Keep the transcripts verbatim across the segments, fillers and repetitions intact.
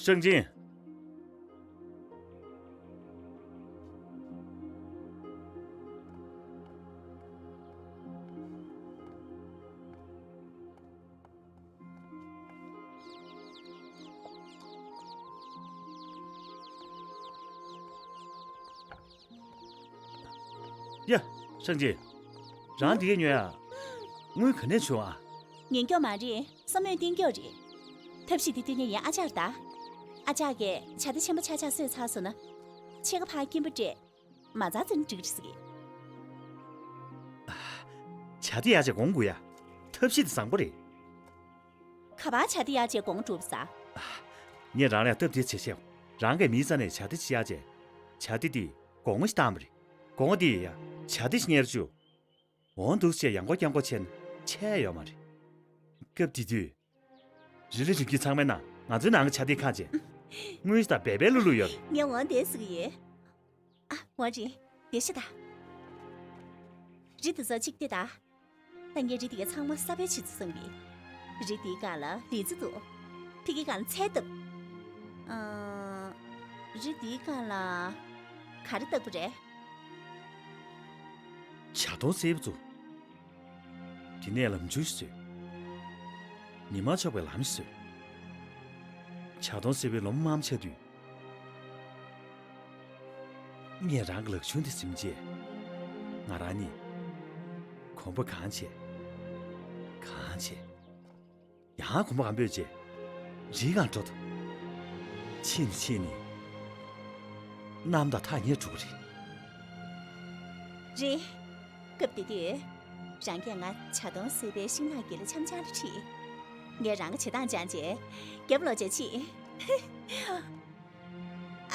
ཧྲང་ཅིན། ཡ། ཧྲང་ཅིན། རང་འདི་ག་ཉོས་ཨ། དངུལ་ག་ནས་བྱུང་ཨ། ཉན་སྐྱོ་མ་རེད། བསམ་བློས་བསྟན་སྐྱོ་རེད། ཐབས་ཤེས་དེ་སྟོན་ཉན་ཡན་ཨ་ཅག་ད། ཨ་ཅག་གིས་བྱ་དེ་ཆེན་པོ་ཆ་ཆ་གསོས་ཚར་སོང་ན། ཕྱེད་ཀ་ཕར་སྐྱིན་པ་སྤྲད། མ་ཚར་ཚེ་ནི་འགྲིག་རེད་ཟེར་གི། བྱ་དེ་ཡག་ཅིག་གོང་དགོས་ཡ། ཐབས་ཤེས་དེ་བཟང་པོ་རེད། ག་པར་བྱ་དེ་ཡག་ཅིག་གོང་འགྲོ་བ་ཟ། ངས་རང་ལ་སྟབས་བདེ་བྱེད་ཤེས། རང་གིས་མིའི་རྩ་ནས་བྱ་དེ་ཅི་ཡག་ཅིག་བྱ་དེ་དེ་གོང་ཞིག་བཏང་བ་རེད། གོང་དེ་ཡ་བྱ་དེ་ཞིག་ཉེར་བཅུ། འོང་འདུག་ཅེས་ཡང་སྐོར་རྐྱང་སྐོར་བྱས་ན་ཆད་ཡོད་མ་རེད། སྐབས་དེ་དུས། རི་ལི་རིམ་གྱིས་ཚང་མའི་ནང་ང་ཚོའི་ནང་གི་ཆ་དེ་ཁ་ཆེ། དངུལ་དང་སྦལ་པའི་ལུ་ལུ་ཡོད། ངས་འོང་དེ་ཟེར་གི་ཡོད། ཨ། འོང་རི། དེ་ཤི་ད། རི་དེ་ཚོ་གཅིག་དེ་ད། ད་ངས་རི་དེ་གའི་ཚང་མ་གསར་སྤེལ་བྱེད་ཚུལ་བསམ་གི། རི་དེའི་སྒང་ལ་ལི་ཙི་འདུག་དེ་གའི་སྒང་ལ་ཚལ་བཏབ། ཨ། རི་དེའི་སྒང་ལ་ག་རེ་བཏབ་པ་རེད། བྱ་དོང་སེར་པོ་བཙུགས། དེ་ནས་ལམ་ཆུང་ཞིག་བཟོས། ཉི་མ་ཕྱོགས་པའི་ལམ་ཞིག་བཟོས། བྱ་དོང་སེར་པོའི་ལོ་མ་མང་པོ་ཆགས་དུས། ངས་རང་གི་ལག་ཆུང་དེ་ཟིན་རྗེས། ང་རང་གཉིས་གོམ་པ་གང་བྱས། གང་བྱས། ཡང་གོམ་པ་གང་སྤོས་རྗེས། རིའི་སྒང་འགྲོ་དང་། ཕྱིན་ནས་ཕྱིན་ནས། གནམ་དང་ཐག་ཉེ་འགྲོ་གི་རེད། རེད། སྐབས་དེ་དུས། རང་གིས་ང་བྱ་དོང་སེར་པོའི་ཤིང་ནགས་དཀྱིལ་ལ་འཆམ་འཆམ་ལ་ཁྲིད། ངས་རང་གི་བྱེད་སྟངས་སྦྱངས་རྗེས། རྒྱབ་ལོག་བྱས་ཕྱིན།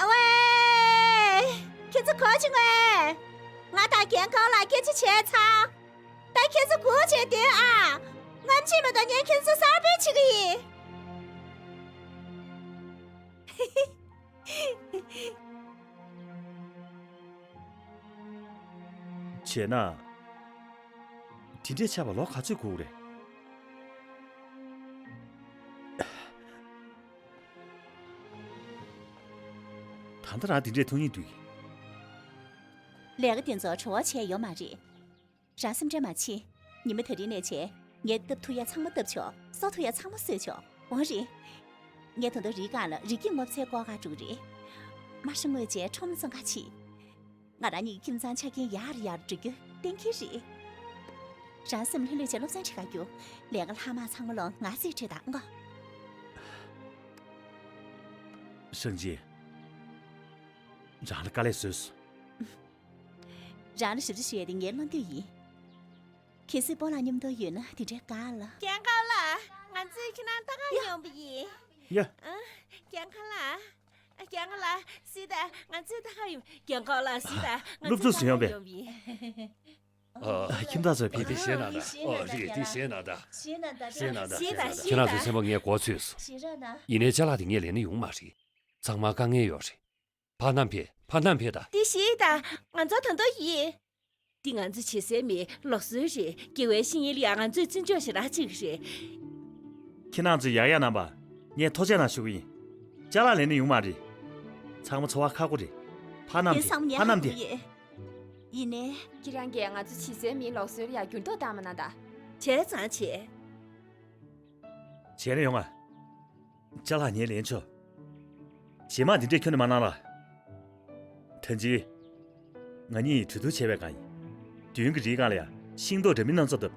ཨ་ཝེ། ཁྱེད་ཚོ་གོ་ཆི་ངོས། ང་དང་རྒན་ཁོང་ལ་སྐད་ཆ་བྱས་ཚར། ད་ཁྱེད་ཚོ་སྒུག་བྱས་སྡོད་ཨ། སྔ་ཕྱི་མ་གཏོགས་ངས་ཁྱེད་ཚོ་གསར་སྤེལ་བྱེད་ཀྱི་ཡིན། བྱས་ན། དེ་འདྲས་ཆགས་པ་ལོ་ག་ཚོད་འགོར་རེད། ད་ལྟ་རང་དེ་འདྲས་མཐོང་ཡིན་འདུག་ལས་ཀ་དེ་ཚོ་བྲོ་བ་བྱས་ཡོད་མ་རེད། རང་སེམས་ཁྲལ་མ་བྱེད། ཉི་མ་དེ་རིང་ནས་བྱས། ངས་བཏབ་ཐུབ་ཡ་ཚང་མ་བཏབ་ཆོག་གསོ་ཐུབ་ཡ་ཚང་མ་གསོས་ཆོག་འོང་རེད། ངས་ད་དུང་རིའི་སྒང་ལ་རི་སྐྱེས་སྔོ་ཚལ་བཀོག་ག་འགྲོ་གི་རེད། མ་ཧྲི་ངོས་བྱས་ཁྲོམ་ལ་བཙོང་ག་ཕྱིན། ང་རང་གཉིས་ཀྱི་ཁྱིམ་ཚང་ཆ་རྐྱེན་ཡར་ཡར་འགྲོ་རྒྱུ་གཏན་འཁེལ་རེད། རང་སེམས་ལྷོད་ལྷོད་བྱས་སློབ་ཚན་ཁྲིད་ག་རྒྱུགས། ལས་ཀ་ལྷག་མ་ཚང་མ་ལོ་ང་རྩིས་སྤྲོད་དང་ངོ་། ཧྲང་ཅིན། རང་ལ་དཀའ་ལས་བཟོས་སོང་། རང་ལ་ཞབས་ཕྱི་ཞུ་ཡས་དེ་ངའི་བློ་འདོད་ཡིན། གལ་སྲིད་སྤོ་ལགས་མཉམ་དུ་ཡོད་ན་དེ་འདྲའི་དཀའ་ལ། རྒན་ཁོང་ལགས། ང་ཚོས་ཁྱེད་རང་ལྟ་ག་ཡོང་བ་ཡིན། ཡ། ཨ། རྒན་ཁོང་ལགས། རྒན་ཁོང་ལགས། སི་ད། ང་ཚོས་ལྟ་ག་ཡོང་། རྒན་ཁོང་ལགས། སི་ད། ང་ཚོས་ལྟ་ག་ཡོང་བ་ཡིན། ཨ། ཁྱིམ་བདག་ཚོས་ཕེབས་ཏེ། ཨ། ཁྱིམ་བདག་ཚོས་ཕེབས་ཏེ། ཞེད་སྣང་དང་། ཞེད་སྣང་དང་། ཞེད་སྣང་དང་། ཞེད་སྣང་དང་། ཞེད་སྣང་དང་། ཁྱེད་རང་ཚོའི་སེམས་པ་ངས་མགོ་ཚོས་སོང་། ཡིན་ནའི་ཅ་ལག་དེ་ངས་ལེན་ན་ཡོང་མ་རེད། ཚང་མ་དཀའ་ངལ་ཡོད་རེད། ཕར་ནང་ཕེབས། ཕར་ནང་ཕེབས་དང་། འདི་ཞིག་དང་། ང་ཚོ་ད་དུང་ཡིན། འདི་ང་ཚོ་བྱེད་སའི་མིའི་ལུགས་སྲོལ་རེད། དགེ་བའི་བཤེས་གཉེན་ལ་ཡང་ང་ཚོས་བརྩི་འཇོག་ཞེ་དྲག་བྱེད་ཀྱི་རེད། ཁྱེད་རང་ཚོས་ཡག་ཡག་གནང་བ། ངས་ཐུགས་རྗེ་གནང་ཞུ་གི་ཡིན། ཅ་ལག་ལེན་ན་ཡོང་མ་རེད། ཚང་མ་འཚོ་བ་ཁག་པོ་རེད། ཕར་ནང་ཕེབས། ཕར་ནང་ཕེབས། ཡིན་ནའི། ཁྱེད་རང་གིས་ང་ཚོ་བྱེད་སའི་མིའི་ལུགས་སྲོལ་ལ་ཡང་འགྱུར་ལྡོག་བཏང་མ་གནང་ད། བྱས་ཙང་བྱས། བྱས་ན་ཡོང་ང་། ཅ་ལག་ངས་ལེན་ཆོག་རྗེས་མ་འདི་འདྲས་ཁྱོན་ནས་མ་གནང་ལ། ཐན་ཅི། ང་གཉིས་གྲོས་བསྡུར་བྱས་པའི་སྒང་ཡིན། མདུན་གྱི་རིའི་སྒང་ལ་ཡ་ཤིང་ཏོག་འདྲ་མིན་སྣ་ཚོགས་བཏབ།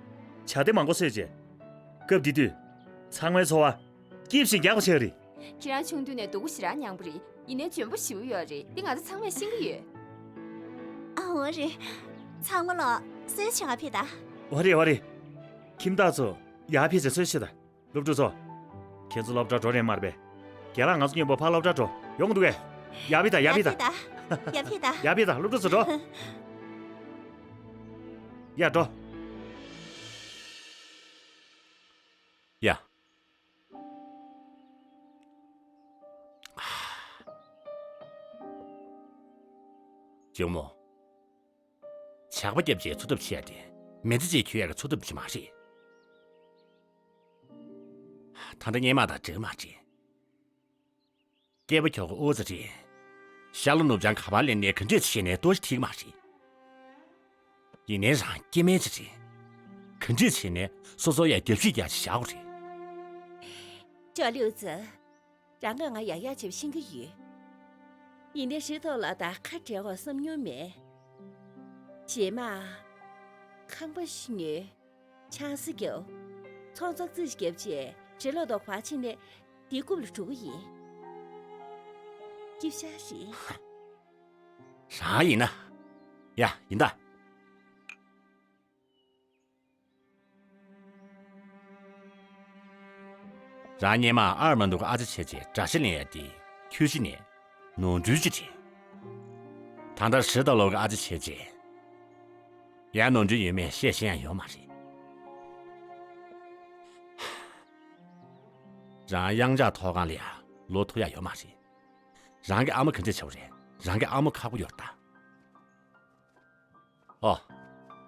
བྱ་དེ་མང་པོ་གསོས་རྗེས། སྐབས་དེ་དུས། ཚང་མའི་འཚོ་བ། སྐྱིད་ཞིང་རྒྱགས་པ་ཆགས་རེད། ཁྱེད་རང་ཆུང་དུས་ནས་སྡུག་པོ་ཞེ་དྲག་མྱངས་པ་རེད། ཡིན་ནའི་འཇོན་པོ་ཞེ་པོ་ཡོད་རེད། འདི་ང་ཚོ་ཚང་མས་ཤེས་ཀྱི་ཡོད། ཨ། འོ་རེད། ཚང་མ་ལོ་གསོལ་ཇ་ཕེབས་དང་། འོ་རེད། འོ་རེད། ཁྱིམ་བདག་ཚོ་ཡར་ཕེབས་བྱས་གསོལ་ཇ་དང་། སློབ་ཕྲུག་ཚོ། ཁྱེད་ཚོ་སློབ་གྲྭར་འགྲོ་རན་མ་རེད་པས། རྒན་ལགས་ང་ཚོ་མཉམ་པོ་ཕར་སློབ་གྲྭར་འགྲོ་ཡོང་གི་འདུག་གས། ཡར་ཕེབས་དང་། ཡར་ཕེབས་དང་། ཡར་ཕེབས་དང་། ཡར་ཕེབས་དང་། སློབ་ཕྲུག་ཚོ་འགྲོ། ཡར་འགྲོ། ཡ། ཇོ་མོ། ཇག་པ་བརྒྱབ་བྱས་འཚོ་ཐབས་བྱེད་ཡ་དེ། མེ་མདའ་ཅིག་གྱོན་ཡ་གི་འཚོ་ཐབས་ཅིག་མ་རེད། ད་ལྟ་སྔས་མ་དང་འདྲ་གི་མ་རེད། སྐྱེས་པ་ཁྱོ་ག་ཨོ་ཙི་རེད། ཤར་ལྷོ་ནུབ་བྱང་ག་པར་སླེབས་ནའི་ག་འདྲས་བྱས་ནའི་ལྟོ་ཆས་ཁྲིད་ཀྱི་མ་རེད། ཡིན་ནའི་རང་སྐྱེ་དམན་ཅིག་རེད། ག་འདྲས་བྱས་ནའི་སོ་སོ་ཡ་རྒྱབ་བཤིག་རྒྱག་ཅིག་བཞག་དགོས་རེད། ཅོ་ལིའུ་ཙི། རང་གིས་ང་ཡག་ཡག་བྱས་པ་ཤེས་ཀྱི་ཡོད། ཡིན་ནའི་ཧྲི་ཐོ་ལགས་དང་ཁ་བྲལ་བར་བསམ་མྱོང་མེད། རྗེས་མ། ཁང་པ་ཞིག་ཉོས། ཆང་ས་བརྒྱབ། ཚོང་ཙག་ཙིག་ཞིག་བརྒྱབ་རྗེས་ཧྲི་ལོ་དང་བར་ཕྱིན་ནས་དེའི་རྐུབ་ལ་འགྲོ་གི་ཡིན། སྐྱིད་ཤག་རེད། རང་ཡིན་ན། ཡ་ཡིན་ད། རང་སྔོན་མ་ཨར་མ་འདུག་གི་ཨ་ཅེ་བྱས་རྗེས་དགྲ་ཤ་ལེན་ཡ་དེ་ཁྱོད་ཤི་ནས་ནོར་འཁྲུལ་ཅིག་རེད། ད་ལྟ་ཧྲི་ཐོ་ལོ་གི་ཨ་ཅེ་བྱས་རྗེས་ཡང་ནོར་འཁྲུལ་ཡོད་མེད་བཤད་ཤེས་ཡ་ཡོད་མ་རེད། རང་གཡང་ཆགས་ཐོག་ཁང་ལ་ཡ་ལོག་ཐུབ་ཡ་ཡོད་མ་རེད། རང་གི་ཨ་མ་ག་འདྲས་བྱས་པ་རེད། རང་གི་ཨ་མ་ཁག་པོ་ཡོད་ད། ཨོ།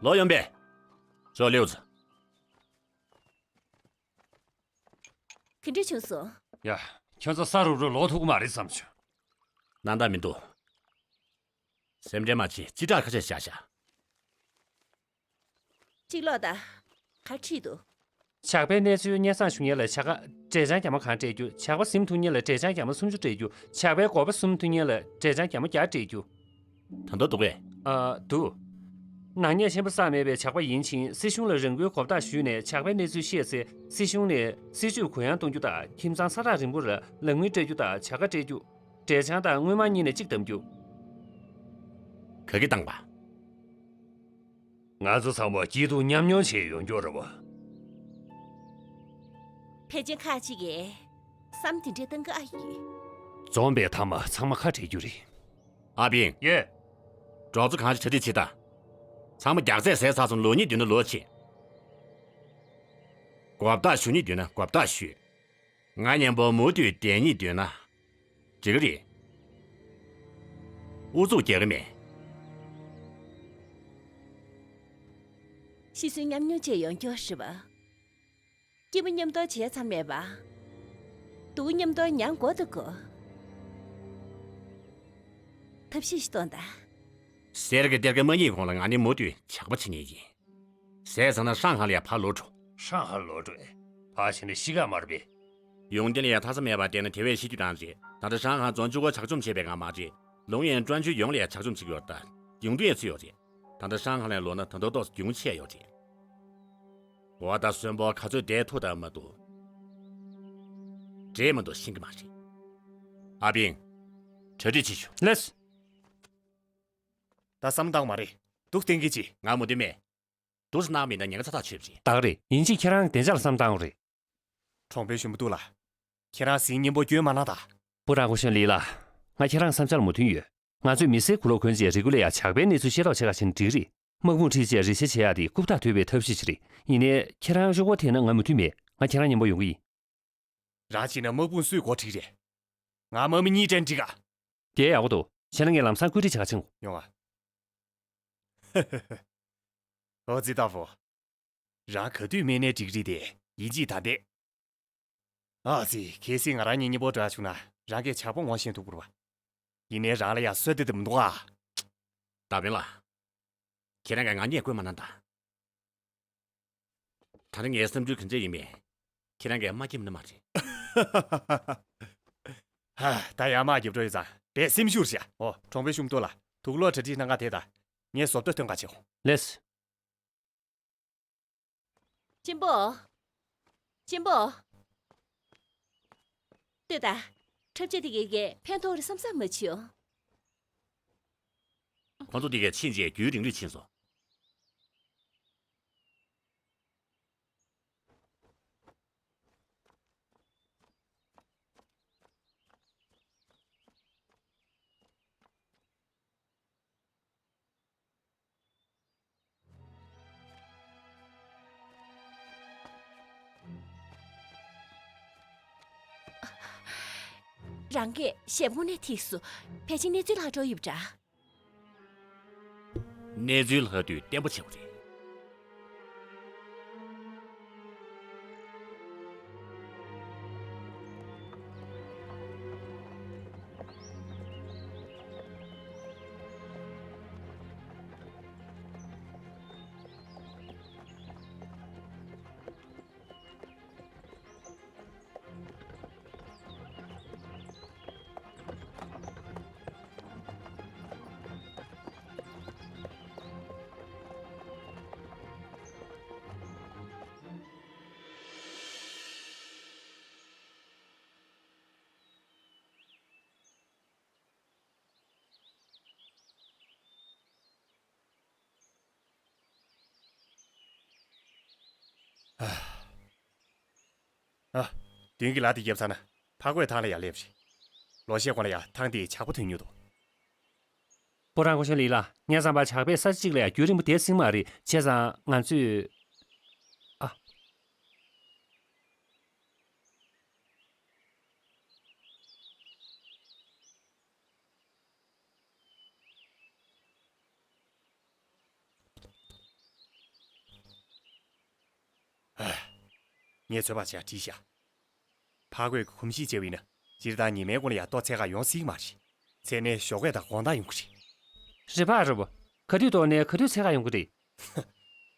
ལོ་ཡོན་པེ། ཅོ་ལིའུ་ཙི། ག་འདྲ་བྱུང་སོང་། ཡ། ཁྱོད་ཚོ་ས་རུབ་རུབ་ལོག་ཐུབ་ཀྱི་མ་རེད་བསམ་བྱུང་། སྣང་དག་མི་འདུག་སེམས་ཁྲལ་མ་བྱེད། ཅི་དྲག་ཁ་ཤས་བཞག་བཞག་གཅིག་ལོག་ད། ག་ཁྲིད་འདུག་ཇག་པའི་གནས་ཚུལ་སྙན་སེང་ཞུ་མཁན་ལ་ཇ་ཁ་འབྲས་ཆང་རྒྱ་མ་གང་སྤྲད་རྒྱུ། ཇག་པ་ཟིན་ཐུབ་མཁན་ལ་འབྲས་ཆང་རྒྱ་མ་སུམ་ཅུ་སྤྲད་རྒྱུ། ཇག་པའི་འགོག་པ་ཟིན་ཐུབ་མཁན་ལ་འབྲས་ཆང་རྒྱ་མ་བརྒྱ་སྤྲད་རྒྱུ། ད་དུང་འདུག་གས། ཨ། འདུག་ནག་ཉེས་ཆེན་པོ་བསགས་མེད་པའི་ཇག་པ་ཡིན་ཕྱིན་སྲིད་གཞུང་ལ་རང་འགུལ་གོ་བརྡ་ཞུས་ནས་ཇག་པའི་གནས་ཚུལ་ཤེས་ཚེ་སྲིད་གཞུང་ནས་སྲིད་ཇུས་གུ་ཡངས་གཏོང་རྒྱུ་དང་ཁྱིམ་ཚང་ས་ཐག་རིང་པོ་ལ་ལག་དངུལ་སྤྲད་རྒྱུ་དང་ཇ་ཁ་སྤྲད་རྒྱུ། འབྲས་ཆང་དང་དངུལ་སྨར་གཉིས་ནས་གཅིག་བདམ་རྒྱུ། ག་གི་བཏང་བ། ང་ཚོ་ཚང་མ་སྐྱིད་སྡུག་མཉམ་མྱོང་བྱས་ཡོང་རྒྱུ་རེད་བ། ཕལ་ཆེར་ཁག་ཅིག་གིས་བསམ་དེ་འདྲའི་གཏང་གི་ཨ་ཡོད། འཛོམས་པའི་མཐའ་མ་ཚང་མ་ཁ་བྲལ་རྒྱུ་རེད། ཨ་ཕིང་། ཡེ། གྲོགས་ཚོ་གང་ཞིག་གྲ་སྒྲིག་བྱེད་དང་། ཚང་མ་རྒྱགས་ཚད་ཟས་ཚར་སོང་། ལོ་གཉིས་བདུན་ན་ལོ་ཕྱིན། གོ་བརྡ་ཞུ་གཉིས་བདུན་ན་གོ་བརྡ་ཞུས། ང་མཉམ་པོ་མུ་མཐུད་བསྡད་གཉིས་བདུན་ན། འགྲིག་གི་རེད། ཨུ་ཚུགས་རྒྱག་གི་མེད། ཤི་གསོན་མཉམ་མྱོང་བྱས་ཡོང་རྒྱུ་རེད་བ། སྐྱིད་པོ་མཉམ་དུ་བྱས་ཚར་མེད་པ། སྡུག་མཉམ་དུ་མྱངས་དགོས་འདུག་གོ། ཐབས་ཤེས་ཤིག་གཏོང་དང་། གསེར་གྱི་གཏེར་ཁ་མ་རྙེད་གོང་ལ་ང་ནི་མུ་མཐུད་ཇག་པ་བྱེད་ངེས་ཡིན། ཟས་ཚར་ན་ཧྲང་ཧའེ་ལ་ཡ་ཕར་ལོག་འགྲོ། ཧྲང་ཧའེ་ལོག་འགྲོ། ཕར་ཕྱིན་ནས་ཤི་ག་མ་རེད་པས། ཡོང་དུས་ལ་ཡ་ཐ་ས་མེད་པ་བལྟས་ན་དེ་བས་ཤི་རྒྱུ་རང་རེད། ད་ལྟ་ཧྲང་ཧའེ་རྫོང་ཆུ་འགོ་ཇག་བཅོམ་བྱས་པའི་ངང་མ་རེད། ལུང་ཡན་ཀྲོན་ཆུ་ཡོངས་ལ་ཡ་ཇག་བཅོམ་བྱེད་ཀྱི་ཡོད་རེད་ད། ཡོང་དུས་ཡ་ཚུད་ཡོད་རེད། ད་ལྟ་ཧྲང་ཧའེ་ལ་ལོག་ན་ད་དུང་ཏོག་ཙམ་གྱོང་ཆེ་ཡོད་རེད། འོ་ད་གསོན་པོ་ག་ཚོད་བསྡད་ཐུབ་དང་མ་ཐུབ། འདྲེས་མ་གཏོགས་ཤེས་ཀྱི་མ་རེད། ཨ་ཕིང་། གྲ་སྒྲིག་བྱེད་ཤོག་ལེས། ད་བསམ་བཏང་མ་རེད། འདུག་སྟེང་གི་ཅི། ང་མུ་མཐུད་མེད། འདུག་སེ་གནང་མི་འདང་ཉེན་ཁ་ཚ་ཐག་ཆོད་པ་རེད། ད་ག་རེད། ཡིན་གཅིག་ཁྱེད་རང་བདེ་འཇགས་ལ་བསམ་བཏང་དགོས་རེད། གྲོང་པའི་གཞོན་པ་ཏུ་ལ། ཁྱེད་རང་ཟིན་སྙན་པོ་སྐྱོན་མ་གནང་ད། པུ་ར་གོ་ཤོན་ལི་ལ། ང་ཁྱེད་རང་བསམ་འཆར་མོས་མཐུན་ཡོད། ང་ཚོས་མི་སེར་གུ་ལོག་གོན་རྗེས་རི་གུ་ལ་ཡ་ཇག་པའི་གནས་ཚུལ་ཤེས་རོགས་བྱེད་ག་ཕྱིན་འགྲིག་རེད། དམག་དཔུང་ཁྲིད་རྗེས་རི་ཆེ་བྱེད་ཡག་དེ་རྐུབ་བཏགས་དོད་པའི་ཐབས་ཤེས་ཤིག་རེད། ཡིན་ནའི་ཁྱེད་རང་གཡོག་པོ་འཐེན་ན་ང་མོས་མཐུན་མེད། ང་ཁྱེད་རང་མཉམ་པོ་ཡོང་གི་ཡིན། རང་བྱས་ན་དམག་དཔུང་སུས་འགོ་ཁྲིད་རེད། ང་དམག་མི་གཉིས་སྤྲད་འགྲིག་ག། དེ་ཡག་པོ་འདུག་བྱས་ན་ངས་ལམ་སང་བཀོད་སྒྲིག་བྱེད་ག་ཕྱིན། ཡོང་ཨ། ཨོ་ཙི་ཏཱ་ཧྥུ། རང་ག་དུས་སྨན་ནས་འགྲིག་རེད་དེ་ཡིན་གཅིག་ད་འདས། ཨ་ཙི། གལ་སྲིད་ང་རང་གཉིས་མཉམ་པོ་འགྲོ་ཡ་བྱུང་ན་རང་གིས་ཇག་པ་ངོ་ཤེས་ཐུབ་དགོས་རེད་པ། ཡིན་ནའི་རང་ལ་ཡ་བསོད་བདེ་དེ་མི་འདུག་ཨ། ད་ཕིང་ལགས། ཁྱེད་རང་གིས་ང་བརྙས་བཀོད་མ་གནང་དང་། ད་ནི་ངའི་བསམ་ཚུལ་ག་འདྲ་ཡིན་མིན། ཁྱེད་རང་གིས་མ་ཁྱབ་ན་མ་རེད། ཧ། ད་ཡར་མར་རྒྱབ་འགྲོ་ཡོད་ཙང་བས་སེམས་ཤུགས་བཞག་ཨོ། གྲོང་པའི་གཞོན་པ་ཏུ་ལ། དུག་ལོག་གྲ་སྒྲིག་གནང་ག་དེ་དང་། ངས་བཟོ་ལྟ་སྟོན་ག་བྱེད་འོང་། ལེས། གཅེན་པོ། གཅེན་པོ། ལྟོས་དང་། འཁྲབ་ཆས་དེ་གས་ཕན་ཐོགས་རེད་བསམ་བསམ་མ་བྱུང་། ཁོང་ཚོ་དེ་གས་ཕྱིན་རྗེས་རྒྱུན་རིང་ལུས་ཕྱིན་སོང་། རང་གིས་ཞལ་འཕངས་ནས་ཐིགས་སོ། ཕལ་ཆེར་གནས་ཚུལ་ལྷག་འགྲོ་ཡོད་པ་འདྲ། གནས་ཚུལ་ལྷག་དུས་བརྟན་པོ་བྱེད་དགོས་རེད། ཨ། མདུན་གྱི་ལ་དེ་བརྒྱབ་ཚར་ན་ཕག་རྒོད་ཐང་ལ་ཡར་སླེབས་རེད། ལོ་ཤས་གོང་ལ་ཡ་ཐང་དེའི་ཇག་པ་ཐོན་མྱོང་འདུག་པུ་རང་གོ་ཤོ་ལི་ལ། ངས་བསམ་པར་ཇག་པས་ས་ཆ་གཅིག་ལ་ཡ་རྒྱུན་རིང་པོ་བསྡད་སྲིད་མ་རེད། བྱས་ཙང་ང་ཚོས། ཨ། ཨ། ངས་ཚོད་དཔག་བྱས་བྲིས་ཤག་ཕག་རྒོད་ཀྱི་གོམས་གཤིས་བྱས་པ་ཡིན་ན་སྤྱིར་བཏང་ཉི་མའི་གུང་ལ་ཡ་ལྟོ་འཚོལ་ག་ཡོང་སྲིད་མ་རེད། མཚན་ནས་ཞོགས་ཀས་དང་དགོང་དག་ཡོང་གི་རེད། རེད་པ་རེད་པ། ག་དུས་ལྟོགས་ནས་ག་དུས་འཚོལ་ག་ཡོང་གི་རེད།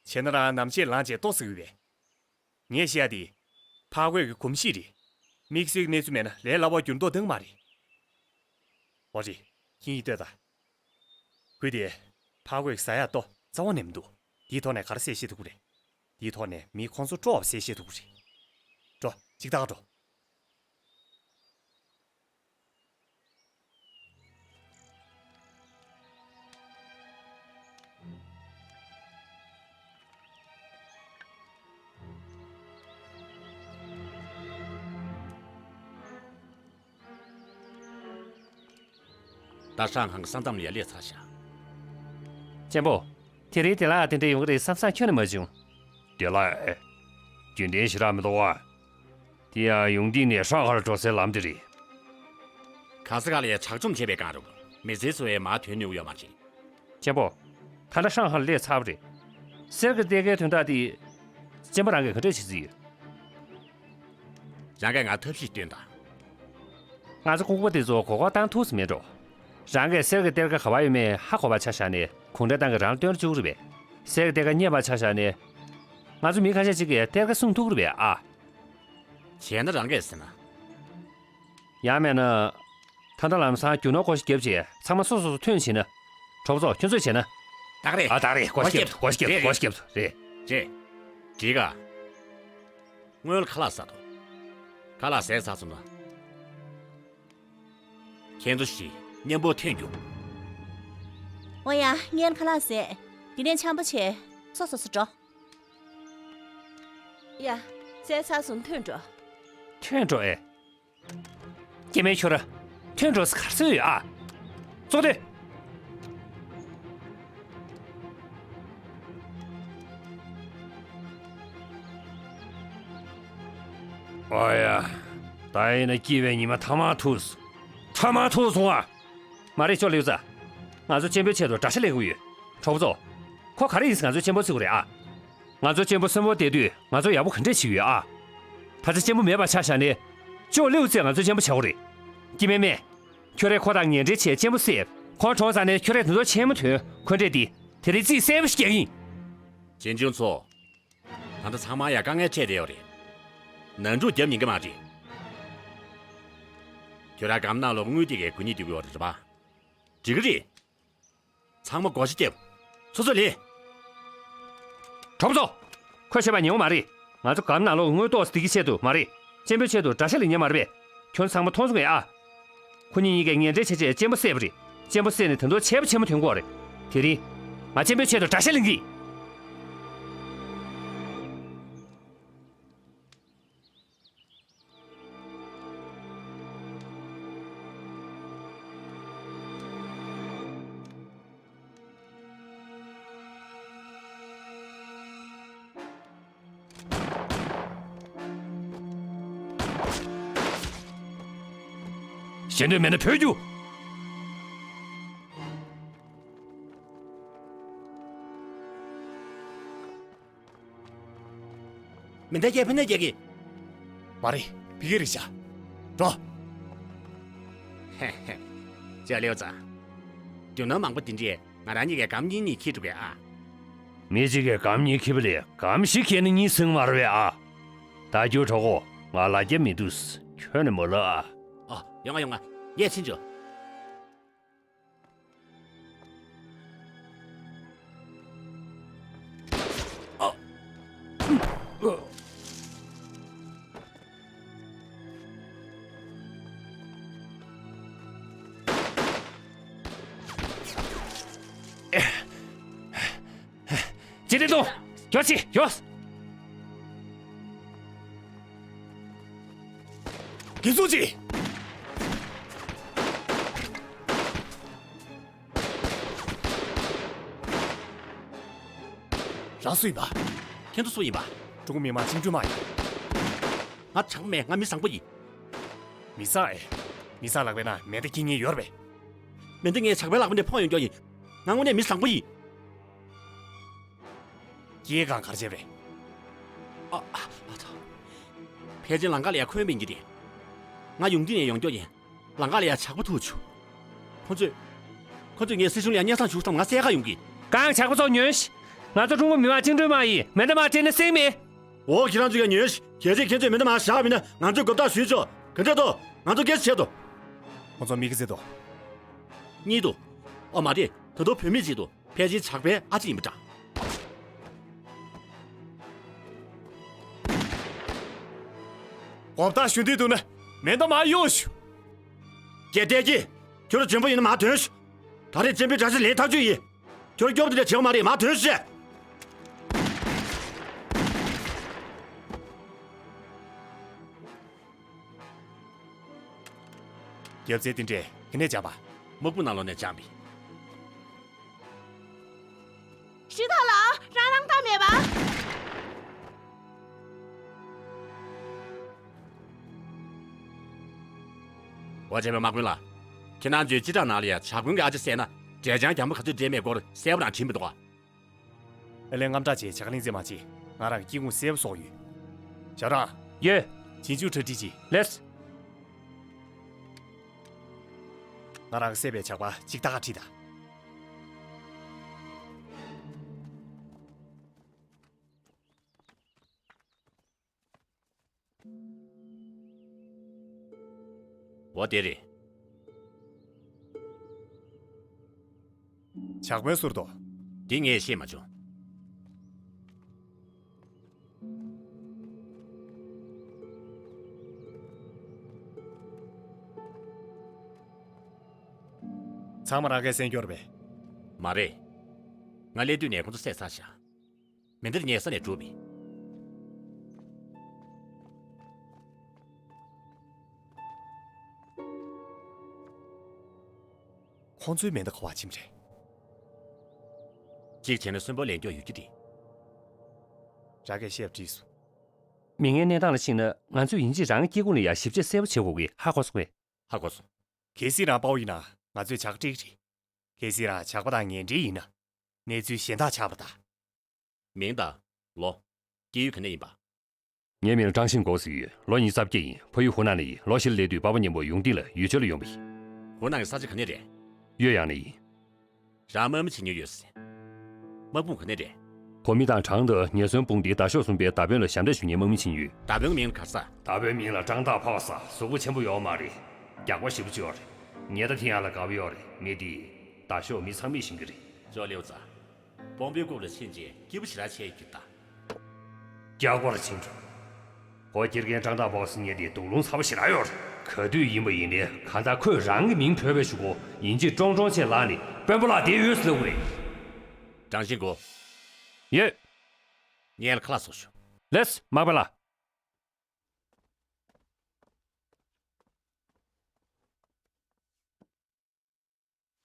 བྱས་ན་རང་ནམ་ཕྱེད་ལངས་བྱས་ལྟོ་ཟ་གི་ཡོད་པས། ངས་བཤད་ཡ་དེ། ཕག་རྒོད་ཀྱི་གོམས་གཤིས་རེད། དམིགས་བསལ་གྱི་གནས་ཚུལ་མེད་ན་ལས་སླ་པོ་འགྱུར་མདོག་སྟོན་གྱི་མ་རེད། འོ་རེད། ཁྱེད་ཀྱིས་ལྟོས་དང་། ཁོས་དེ། ཕག་རྒོད་ཀྱིས་ཟ་ཡག་ལྟོ་རྩ་བ་ནས་མི་འདུག་དེའི་ཐོག་ནས་ག་རེ་གསལ་བཤད་ཐུབ་ཀྱི་རེད། དེའི་ཐོག་ནས་མི་ཁོང་ཚོ་སྤྲོ་བ་གསལ་བཤད་ཐུབ་ཀྱི་རེད། འགྲོ། ཅིག་ལྟ་ག་འགྲོ། ད་ཧྲང་ཧའེ་ས་མཚམས་ལ་ཡ་སླེབས་ཚར་ཤག་གཅེན་པོ། དེ་རིང་བདེ་ལགས་དེ་འདྲ་ཡོང་གི་རེད་བསམ་བསམ་ཁྱོན་ནས་མ་བྱུང་། བདེ་ལགས། རྒྱུན་ལྡན་ཞེ་དྲག་མི་འདུག་པ། དེ་ཡང་ཡུང་ཏི་ནས་ཧྲང་ཧའེ་ལ་འགྲོ་སའི་ལམ་དེ་རེད། ག་ས་ག་ལ་ཡ་ཇག་བཅོམ་བྱས་པའི་སྒང་རུ་མི་སེར་ཚོ་ཡས་མར་ཐོན་ནུས་ཡོད་མ་རེད། གཅེན་པོ། ད་ལྟ་ཧྲང་ཧའེ་ལ་སླེབས་ཚར་བ་རེད། གསེར་གྱི་གཏེར་ཁའི་དོན་དག་དེ། གཅེན་པོ་རང་གིས་ག་འདྲས་བྱེད་རྩིས་ཡོད། རང་གིས་ང་ཐབས་ཤེས་སྟོན་དང་། ང་ཚོ་ལྐུགས་པ་དེ་ཚོ་མགོ་སྐོར་བཏང་ཐུབ་ས་མེད་འགྲོ། རང་གིས་གསེར་གྱི་གཏེར་ཁ་ག་པར་ཡོད་མེད་ཧ་གོ་བ་ཆ་བཞག་ནས་གུང་ཁྲན་ཏང་གིས་རང་ལ་སྟོན་བཅུག་རེད་པས། གསེར་གྱི་གཏེར་ཁ་རྙེད་པ་ཆ་བཞག་ནས། ང་ཚོ་མི་ཁ་ཤས་ཅིག་གིས་གཏེར་ཁ་སྲུང་ཐུབ་ཀྱི་རེད་པས་ཨ། བྱས་ན་རང་གིས་ཟེར་ན། ཡང་མིན་ན། ད་ལྟ་ལམ་སང་རྒྱུ་ནོར་བགོ་བཤའ་བརྒྱབ་བྱས་ཚང་མ་སོ་སོ་སོ་ཐོན་བྱས་ན། གྲོགས་པོ་ཚོ་ཁྱོད་ཚོས་བྱས་ན། ད་ག་རེད། ཨ་ད་ག་རེད། བགོ་བཤའ་བརྒྱབ་ཐུབ། བགོ་བཤའ་བརྒྱབ་ཐུབ། རེད། བགོ་བཤའ་བརྒྱབ་ཐུབ། རེད། རེད། འགྲིག་ག་བགོ་བཤའ་བརྒྱབ་ཐུབ། རེད། འགྲིག་ག་བགོ་བཤའ་བརྒྱབ་ཐུབ། ཁ་ལག་ཟས་ཚར་སོང་ན། ཁྱེད་ཚོ་བཞི་མཉམ་པོ་ཐོན་རྒྱུ། འོ་ཡ། ངས་ཁ་ལག་ཟས། དེ་ནས་འཆམ་པོ་བྱས། སོ་སོ་སོ་འགྲོ། ཡ། ཟས་ཚར་སོང་ཐོན་འགྲོ། ཐོན་འགྲོ་ཨེ། སྐྱེ་དམན་ཁྱོད་ར། ཐོན་འགྲོ་ས་གར་སོང་ཡོད་ཨ། ཙོག་སྟེ། ཨོ་ཡ། ད་ཡིན་ན་སྐྱིད་པའི་ཉི་མ་ཐ་མག་ཐུག་སོང་། ཐ་མག་ཐུག་སོང་ཨ། མ་རེད་ཅོ་ལིའུ་ཙཱ། ང་ཚོ་གཅེན་པོའི་ཆེད་དུ་དགྲ་ཤ་ལེན་དགོས་ཡོད། གྲོགས་པོ་ཚོ། ཁོ་ག་རེ་ཡིན་ཟེར་ང་ཚོའི་གཅེན་པོ་བརྩི་དགོས་རེད་ཨ། ང་ཚོ་གཅེན་པོ་གསོན་པོ་བསྡད་དུས་ང་ཚོ་ཡག་པོ་ག་འདྲས་བྱེད་ཀྱི་ཡོད་ཨ། ད་ཆ་གཅེན་པོ་མེད་པ་ཆ་བཞག་ནས། ཅོ་ལིའུ་ཙེས་ང་ཚོའི་གཅེན་པོ་བྱ་དགོས་རེད། སྐྱེ་དམན་མས། ཁྱོད་རས་ཁོ་དང་ངན་འབྲེལ་བྱས་གཅེན་པོ་བསད། ཁོང་གྲོངས་ཚར་ནས་ཁྱོད་རས་དེ་ཚོ་ཆེན་མོ་ཐོན་ཁོ་འདྲས་དེ་དེ་རིང་རྩིས་གསལ་པོ་ཞིག་རྒྱག་གི་ཡིན། གཅེན་གཅུང་ཚོ། ད་ལྟ་ཚང་མ་ཡ་དཀའ་ངལ་འཕྲད་བསྡད་ཡོད་རེད། ནང་འཁྲུག་རྒྱབ་ཉན་གི་མ་རེད། ཁྱོད་རང་སྒམ་ནང་ལོགས་དངུལ་དེ་གས་སྒུག་སྡོད་ཀྱི་ཡོད་རེད་པ། འགྲིག་གི་རེད། ཚང་མ་བགོ་བཤའ་བརྒྱབ། སོ་སོ་ལེན། གྲོགས་པོ་ཚོ། ཁོས་བཤད་པ་ཉན་དགོས་མ་རེད། ང་ཚོ་སྒམ་ནང་ལོགས་དངུལ་ཏོག་ཙམ་སྡུད་ཀྱི་ཆེད་དུ་མ་རེད། གཅེན་པོའི་ཆེད་དུ་དགྲ་ཤ་ལེན་མཁན་མ་རེད་པས། ཁྱོད་ཚང་མ་མཐོང་སོང་ངས་ཨ། ཁོ་གཉིས་གཉིས་ཀས་ངན་འབྲེལ་བྱས་བྱས་གཅེན་པོ་བསད་པ་རེད། གཅེན་པོ་བསད་ནས་དེ་ཚོ་ཆད་པ་ཆེན་པོ་ཐོན་གྱི་ཡོད་རེད། དེ་རིང་། ང་གཅེན་པོའི་ཆེད་དུ་དགྲ་ཤ་ལེན་གྱི་ཡིན། ཞེ་འདོད་མེད་ན་བྲོས་རྒྱུགས། མེ་མདའ་རྒྱག་ཕན་ན་རྒྱག་གི། མ་རེད། ཕ་གི་རེད་ཤག་འགྲོ། ཧེ་ཧེ། ཅོ་ལིའུ་ཙཱ། རྒྱུ་ནོར་མང་པོ་དེ་འདྲས་ང་རང་གཉིས་ཀས་སྒམ་གཉིས་གཉིས་འཁྱེར་འགྲོ་གི་ཨ། མི་གཅིག་གིས་སྒམ་གཉིས་འཁྱེར་བ་ལས་སྒམ་བཞི་འཁྱེར་ན་གཉིས་ཟིན་མ་རེད་པས་ཨ། ད་རྒྱུགས་གྲོགས་པོ། ང་ལ་རྒྱབ་མི་འདུག་ཁྱོན་ནས་མ་ལབ་ཨ། ཨ། ཡོང་ང་ཡོང་ང་། ངས་ཕྱིན་ཆོག་ཇི་ལྟར་གཏོང་། ཡོ་ཆི་ཡོ། གིས་སུ་ཅི། རང་སུ་ཡིན་པ། ཁྱེད་ཚོ་སུ་ཡིན་པ། ཀྲུང་གོ་མི་དམངས་བཅིངས་འགྲོལ་དམག་ཡིན། ང་དྲག་པོ་མེད། ང་མི་བཟང་པོ་ཡིན། མི་བཟང་ཨེ། མི་བཟང་ལག་པའི་ནང་མེ་མདའ་འཁྱེར་མཁན་ཡོད་རེད་པས། མེ་མདའ་ངས་ཇག་པའི་ལག་པ་ནས་འཕངས་ཡོང་རྒྱུ་ཡིན། ང་དངོས་གནས་མི་བཟང་པོ་ཡིན། སྐྱེས་སྒང་གར་བྱས་པ་རེད། ཨ་ཨ་ཨ་ཐ། ཕལ་ཆེར་ལམ་ཁ་ལ་ཡ་འཁོན་པའི་གི་རེད། ང་ཡོང་དུས་ནས་ཡོང་རྒྱུ་ཡིན། ལམ་ཁ་ལ་ཡ་ཇག་པ་ཐུག་བྱུང་། ཁོ་ཚོས། ཁོ་ཚོས་ངའི་སྲིད་གཞུང་ལ་ཡ་སྙན་སེང་ཞུ་བསམ་ང་བསད་ག་ཡོང་གི། གང་ཇག་པ་ཚོ་ཉོན་ཞིག་ང་ཚོ་ཀྲུང་གོ་མི་དམངས་བཅིངས་འགྲོལ་དམག་ཡིན། མེ་མདའ་མར་སྤྲད་ན་བསད་མེད། འོ་ཁྱེད་རང་ཚོ་ཡ་ཉོན་ཞིག་གལ་སྲིད་ཁྱེད་ཚོས་མེ་མདའ་མར་བཞག་མིན་ན་ང་ཚོས་རྒོལ་རྟགས་ཞུས་ཆོག་ག་འདྲ་འདུག་ང་ཚོ་སྐད་ཆ་བྱེད་དོ། ཁོ་ཚོ་མི་གི་བཟེད་དོ། གཉིད་དོ། ཨ་མ་རེད། ད་དུང་བུད་མེད་ཅིག་འདུག་ཕལ་ཆེར་ཇག་པའི་ཨ་ཅེ་ཡིན་པ་འདྲ། རྒོལ་རྟགས་ཞུ་འདོད་འདུག་ན་མེ་མདའ་མར་གཡུག་ཞུ། ཀྱེ་བདེ་སྐྱིད། ཁྱོད་རང་བྱོན་པོ་ཡིན་ན་མར་ཐོན་ཤོག་ད་རེས་བྱོན་པོའི་དྲག་ཤ་ལས་ཐག་ཆོད་ཡིན། ཁྱོད་རང་སྐྱོབ་དེ་འདྲ་བྱེད་པ་མ་རེད། མར་ཐོན་ཤོག་རྒྱབ་རྩལ་དེ་འདྲས་ག་ནས་སྦྱངས་པ། དམག་དཔུང་ནང་ལོགས་ནས་སྦྱངས་པས། ཧྲི་ཐ་ལགས། རང་རང་ཐག་མེད་པ། འོ་བྱས་པའི་དམག་དཔོན་ལགས། ཁྱེད་རང་ཚོའི་སྤྱི་བསྒྲགས་ནང་ལ་ཡང་ཇག་དཔོན་གྱི་ཨ་ཅེ་བསད་ན་འབྲས་ལྗང་རྒྱ་མོ་ག་ཚོད་སྤྲད་མེད་སྐོར་གསལ་པོ་རང་བྲིས་མི་འདུག་ག་ཨ་ལས་རྔམ་སྐྲག་བྱས་ཇག་གླིང་རྩེད་མ་བྱེད། ང་རང་གི་སྐྱེ་ཁུངས་གསལ་པོ་བཟོ་གི་ཡོད། ཇག་རང་། ཡོད། རྗེས་འཇུག་གྲ་སྒྲིག་བྱེད། ལེགས། ང་རང་གི་བསད་པའི་ཇག་པ་གཅིག་ད་ག་ཁྲིད་དང་། འོ་དེ་རེད། ཇག་དཔོན་ཟུར་དུ། དེ་ངས་ཤེས་མ་བྱུང་། ཚང་མ་རང་གིས་གསན་རྒྱུ་རེད་པས། མ་རེད། ང་སླེབས་དུས་ནས་ཁོ་ཚོ་བསད་ཚར་བཞག་མེ་མདའ་ངས་ས་ནས་སྒྲུབ་པས། ཁོང་ཚོའི་མེ་མདའ་ག་པར་ཕྱིན་པ་རེད། གཅིག་བྱས་ན་གསོན་པོ་ལེན་རྒྱུ་ཡོད་ཀྱི་རེད། རང་གིས་བཤད་པ་འགྲིག་སོང་། མི་ངན་གནས་སྟངས་ལ་ཕྱིན་ན་ང་ཚོས་ཡིན་གཅིག་རང་གི་སྐྱེ་ཁུངས་ལ་ཡ་ཞིབ་དཔྱད་གསལ་པོ་བྱེད་དགོས་ཀྱི། ཧ་གོ་སོང་ངས། ཧ་གོ་སོང་། གལ་སྲིད་རང་དཔའ་བོ་ཡིན་ན་ང་ཚོས་ཇག་སྤྲད་ཀྱི་རེད། གལ་སྲིད་རང་ཇག་པ་དང་ངན་འབྲེལ་ཡིན་ན། གནས་ཚུལ་གཞན་དག་ཆགས་པ་དང་། མིང་དང་། ལོ། སྐྱེས་ཡུལ་ག་ནས་ཡིན་པ། ངའི་མིང་ལ་ཀྲང་ཤིན་གོ་ཟེར་གྱི་ཡོད། ལོ་ཉི་ཤུ་རྩ་བརྒྱད་ཡིན། ཕ་ཡུལ་ཧུ་ནན་ནས་ཡིན། ལོ་བཞི་ལ་སླེབས་དུས་པ་ཕ་མཉམ་པོ་ཡུང་ཏི་ལ་ཡུལ་ཆོས་ལ་ཡོང་པ་ཡིན། ཧུ་ནན་གྱི་ས་ཆ་ག་ནས་རེད། གཡོད་ཡང་ནས་ཡིན། རང་དམག་མི་བྱེད་མྱོང་ཡོད་ཟེར། དམག་དཔུང་ག་ནས་རེད། གོ་མི་དང་གྲངས་དང་ཉེན་ཟོན་དཔུང་སྡེའི་ད་ཤོག་གསུམ་པའི་ད་དཔོན་ལ་ཞབས་འདེགས་ཞུ་མཁན་དམག་མི་བྱེད་མྱོང་ཡོད། ད་དཔོན་གྱི་མིང་ལ་ག་རེ་ཟེར། ད་དཔོན་མིང་ལ་ཀྲང་ཏ་ཕག་ཟེར། གཟུགས་པོ་ཆེན་པོ་ཡོད་མ་རེད། རྒྱགས་པ་ཞེ་པོ་ཅིག་ཡོད་རེད། ངས་ད་ཐེངས་ཡར་ལ་དགའ་པོ་ཡོད་རེད། མི་དེས་ད་ཤོག་མི་ཚང་མས་ཤེས་ཀྱི་རེད། ཅོ་ལེའུ་ཙ། དཔོན་པོའི་རྐུབ་ལ་ཕྱིན་རྗེས་སྐྱིད་པོ་ཞེ་དྲག་བྱས་ཡོད་ཀྱི་ད། རྒྱགས་པར་ཕྱིན་འགྲོ། ཧོ། དགེ་རྒན་ཀྲང་ཏ་པོ་ཟེར་མཁན་དེ་དུག་རླུང་ཚ་པོ་ཞེ་དྲག་ཡོད་རེད། ག་དུས་ཡིན་པ་ཡིན་ནའི་གང་ལྟར་ཁོས་རང་གི་མིང་བོས་པའི་གཞུག་གུ་ཡིན་གཅིག་ཀྲོང་ཀྲོང་བྱས་ལངས་ནས་དཔོན་པོ་ལགས་བསྡད་ཡོད་ཟེར་ལབ་དགོས་རེད། ཀྲང་ཤིན་གོ། ཡོད། ངས་ལ་ཁ་ལག་བཟོ་ཞུ། ལེགས། མག་པ་ལགས།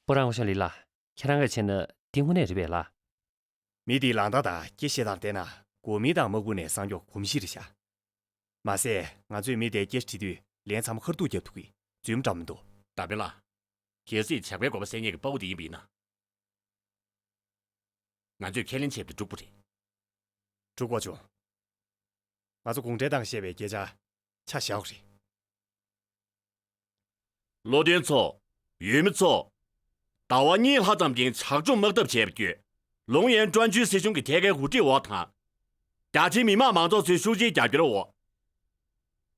པོ་རང་ཧོ་ཤ་ལི་ལགས། ཁྱེད་རང་གིས་བྱས་ན་འདི་དངོས་གནས་རེད་པས་ལགས། མི་དེའི་ལངས་སྟངས་དང་སྐད་བཤད་སྟངས་བལྟས་ན་གོ་མི་དང་དམག་དཔུང་ནས་གསང་མགྱོགས་གོམས་གཤིས་རེད་ཤག་མ་ཟད་ང་ཚོས་མི་དེའི་སྐད་ཆ་དྲིས་དུས་ལན་ཚང་མ་ཁ་ཐུག་རྒྱབ་ཐུབ་ཀྱི་རྫུན་འདྲ་མི་འདུག་ད་དཔོན་ལགས། གལ་སྲིད་ཇག་པའི་འགོ་པ་བསད་མཁན་གྱི་དཔའ་བོ་དེ་ཡིན་པ་ཡིན་ན། ང་ཚོས་ཁས་ལེན་བྱས་པ་དེ་འགྲུབ་པ་རེད། འགྲུབ་དགོས་བྱུང་། ང་ཚོ་གུང་ཁྲན་ཏང་བཤད་པའི་སྐད་ཆ་ཆ་བཞག་རེད། བློ་མཐུན་ཚོ། ཡུལ་མི་ཚོ། ཟླ་བ་གཉིས་ལྷག་ཙམ་རིང་ཇག་བཅོམ་དམག་འཐབ་བྱས་པ་བརྒྱུད། ལུང་ཡན་ཀྲོན་ཆུའི་སྲིད་གཞུང་གི་ཐད་ཀའི་འགོ་ཁྲིད་འོག་དང་། རྒྱ་ཆེའི་མི་དམངས་མང་ཚོགས་ཚོའི་ཤུགས་ཆེའི་རྒྱབ་སྐྱོར་འོག་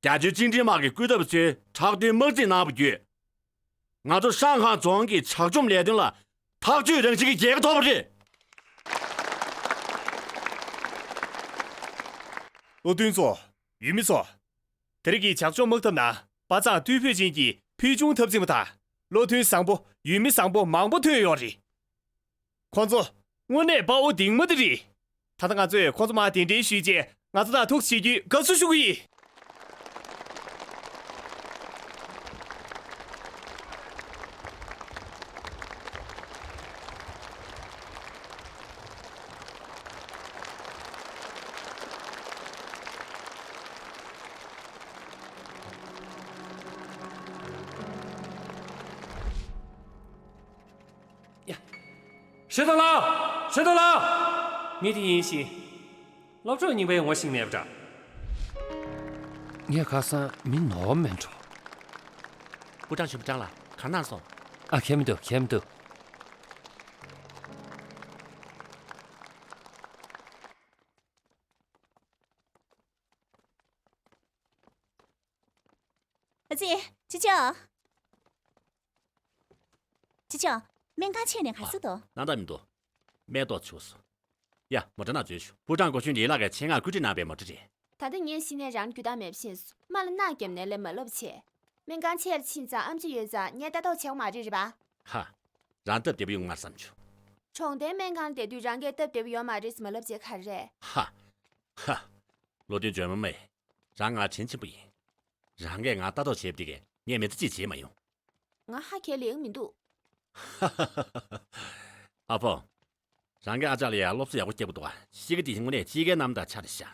རྒྱ་ཆེའི་བཅིངས་འགྲོལ་དམག་གི་བཀོད་འཐབ་ཚོས་དྲག་གཏོར་དམག་འཛིང་གནང་བ་བརྒྱུད། ང་ཚོ་ཧྲང་ཧའེ་རྫོང་གི་ཇག་བཅོམ་ལས་དོན་ལ་ཐག་གཅོད་རང་བཞིན་གྱི་རྒྱལ་ཁ་ཐོབ་པ་རེད། བློ་མཐུན་ཚོ། ཡུལ་མི་ཚོ། དེ་རིང་གི་ཇག་བཅོམ་དམག་འཐབ་ནང་དཔའ་མཛངས་རྟུལ་ཕོད་ཅན་གྱི་ཕུལ་བྱུང་འཐབ་འཛིང་པ་དང་། བློ་མཐུན་བཟང་པོ། ཡུལ་མི་བཟང་པོ་མང་པོ་ཐོན་ཡོད་རེད། ཁོང་ཚོ་དངོས་གནས་དཔའ་བོ་གདིང་མ་དེ་རེད། ད་ལྟ་ང་ཚོས་ཁོང་ཚོ་མར་གདན་འདྲེན་ཞུས་རྗེས་ང་ཚོ་དང་ཐུག་བྱེད་རྒྱུའི་དགའ་བསུ་ཞུ་གི་ཡིན། ཧྲི་ཏོ་ལགས། ཧྲི་ཏོ་ལགས། ངས་དེ་ཡིན་ཞིང་། སློབ་གྲོགས་རྙིང་པའི་ངོ་ཤེས་ནས་འདྲ། ངས་ཁ་སང་མི་ནོར་མེད་འགྲོ། པུ་ཀྲང་ཆེན་པོ་ཀྲང་ལགས། ག་གནང་སོང་། ཨ། ཁྱད་མི་འདུག་ཁྱད་མི་འདུག་ཨ་ཙི། ཅི་ཅོ། ཅི་ཅོ། སྨན་ཁང་ཕྱེ་ནས་ག་ཚོད་འདུག་སྣང་དག་མི་འདུག་སྨན་ཏོག་ཆུག་སོང་། ཡ། མོ་ཊ་ནང་འཛུལ་ཤོག་པུ་ཀྲང་གོ་ཆུན་ལི་ལགས་ཀྱིས་ཆེད་མངགས་བཀོད་སྒྲིག་གནང་པའི་མོ་ཊ་རེད། ད་ལྟ་ངས་གཞི་ནས་རང་རྒྱུ་དག་མེད་པ་ཤེས་སོང་། མ་ལ་མནའ་བརྒྱབ་ནས་ལས་མ་ལབ་བྱས། སྨན་ཁང་ཕྱེ་ར་ཕྱིན་ཙང་ཨམ་ཅོག་ཡོད་ཙང་ངས་ལྟ་རྟོག་བྱེད་དགོས་མ་རེད། རེད་པ། ཧ། རང་སྟབས་བདེ་པོ་ཡོང་མ་བསམ་བྱུང་། གྲོང་སྡེའི་སྨན་ཁང་བསྡད་དུས་རང་གིས་སྟབས་བདེ་པོ་ཡོད་མ་རེད་ཟེར་མ་ལབ་བྱས་ག་རེ་རེད། ཧ། ཧ། བློ་མཐུན་ཇོན་མོ་མེ། རང་ང་དྲིན་ཆེན་པོ་ཡིན། རང་གིས་ང་ལྟ་རྟོག་བྱས་པ་དེ་གས་ངས་མི་ཚེ་གཅིག་བརྗེད་མ་ཡོང་། ང་ཧ་གས་ལེགས་མི་འདུག་ཨ་ཕོ། རང་གི་ཨ་ཅག་ལ་ཡང་སློབ་གསོ་ཡག་པོ་སྐྱེལ་དགོས་འདུག་ཨ། གཤིས་ཀ་དེ་དངོས་གནས་དཔྱིད་ཀའི་གནམ་དང་ཆ་རེད་ཤག་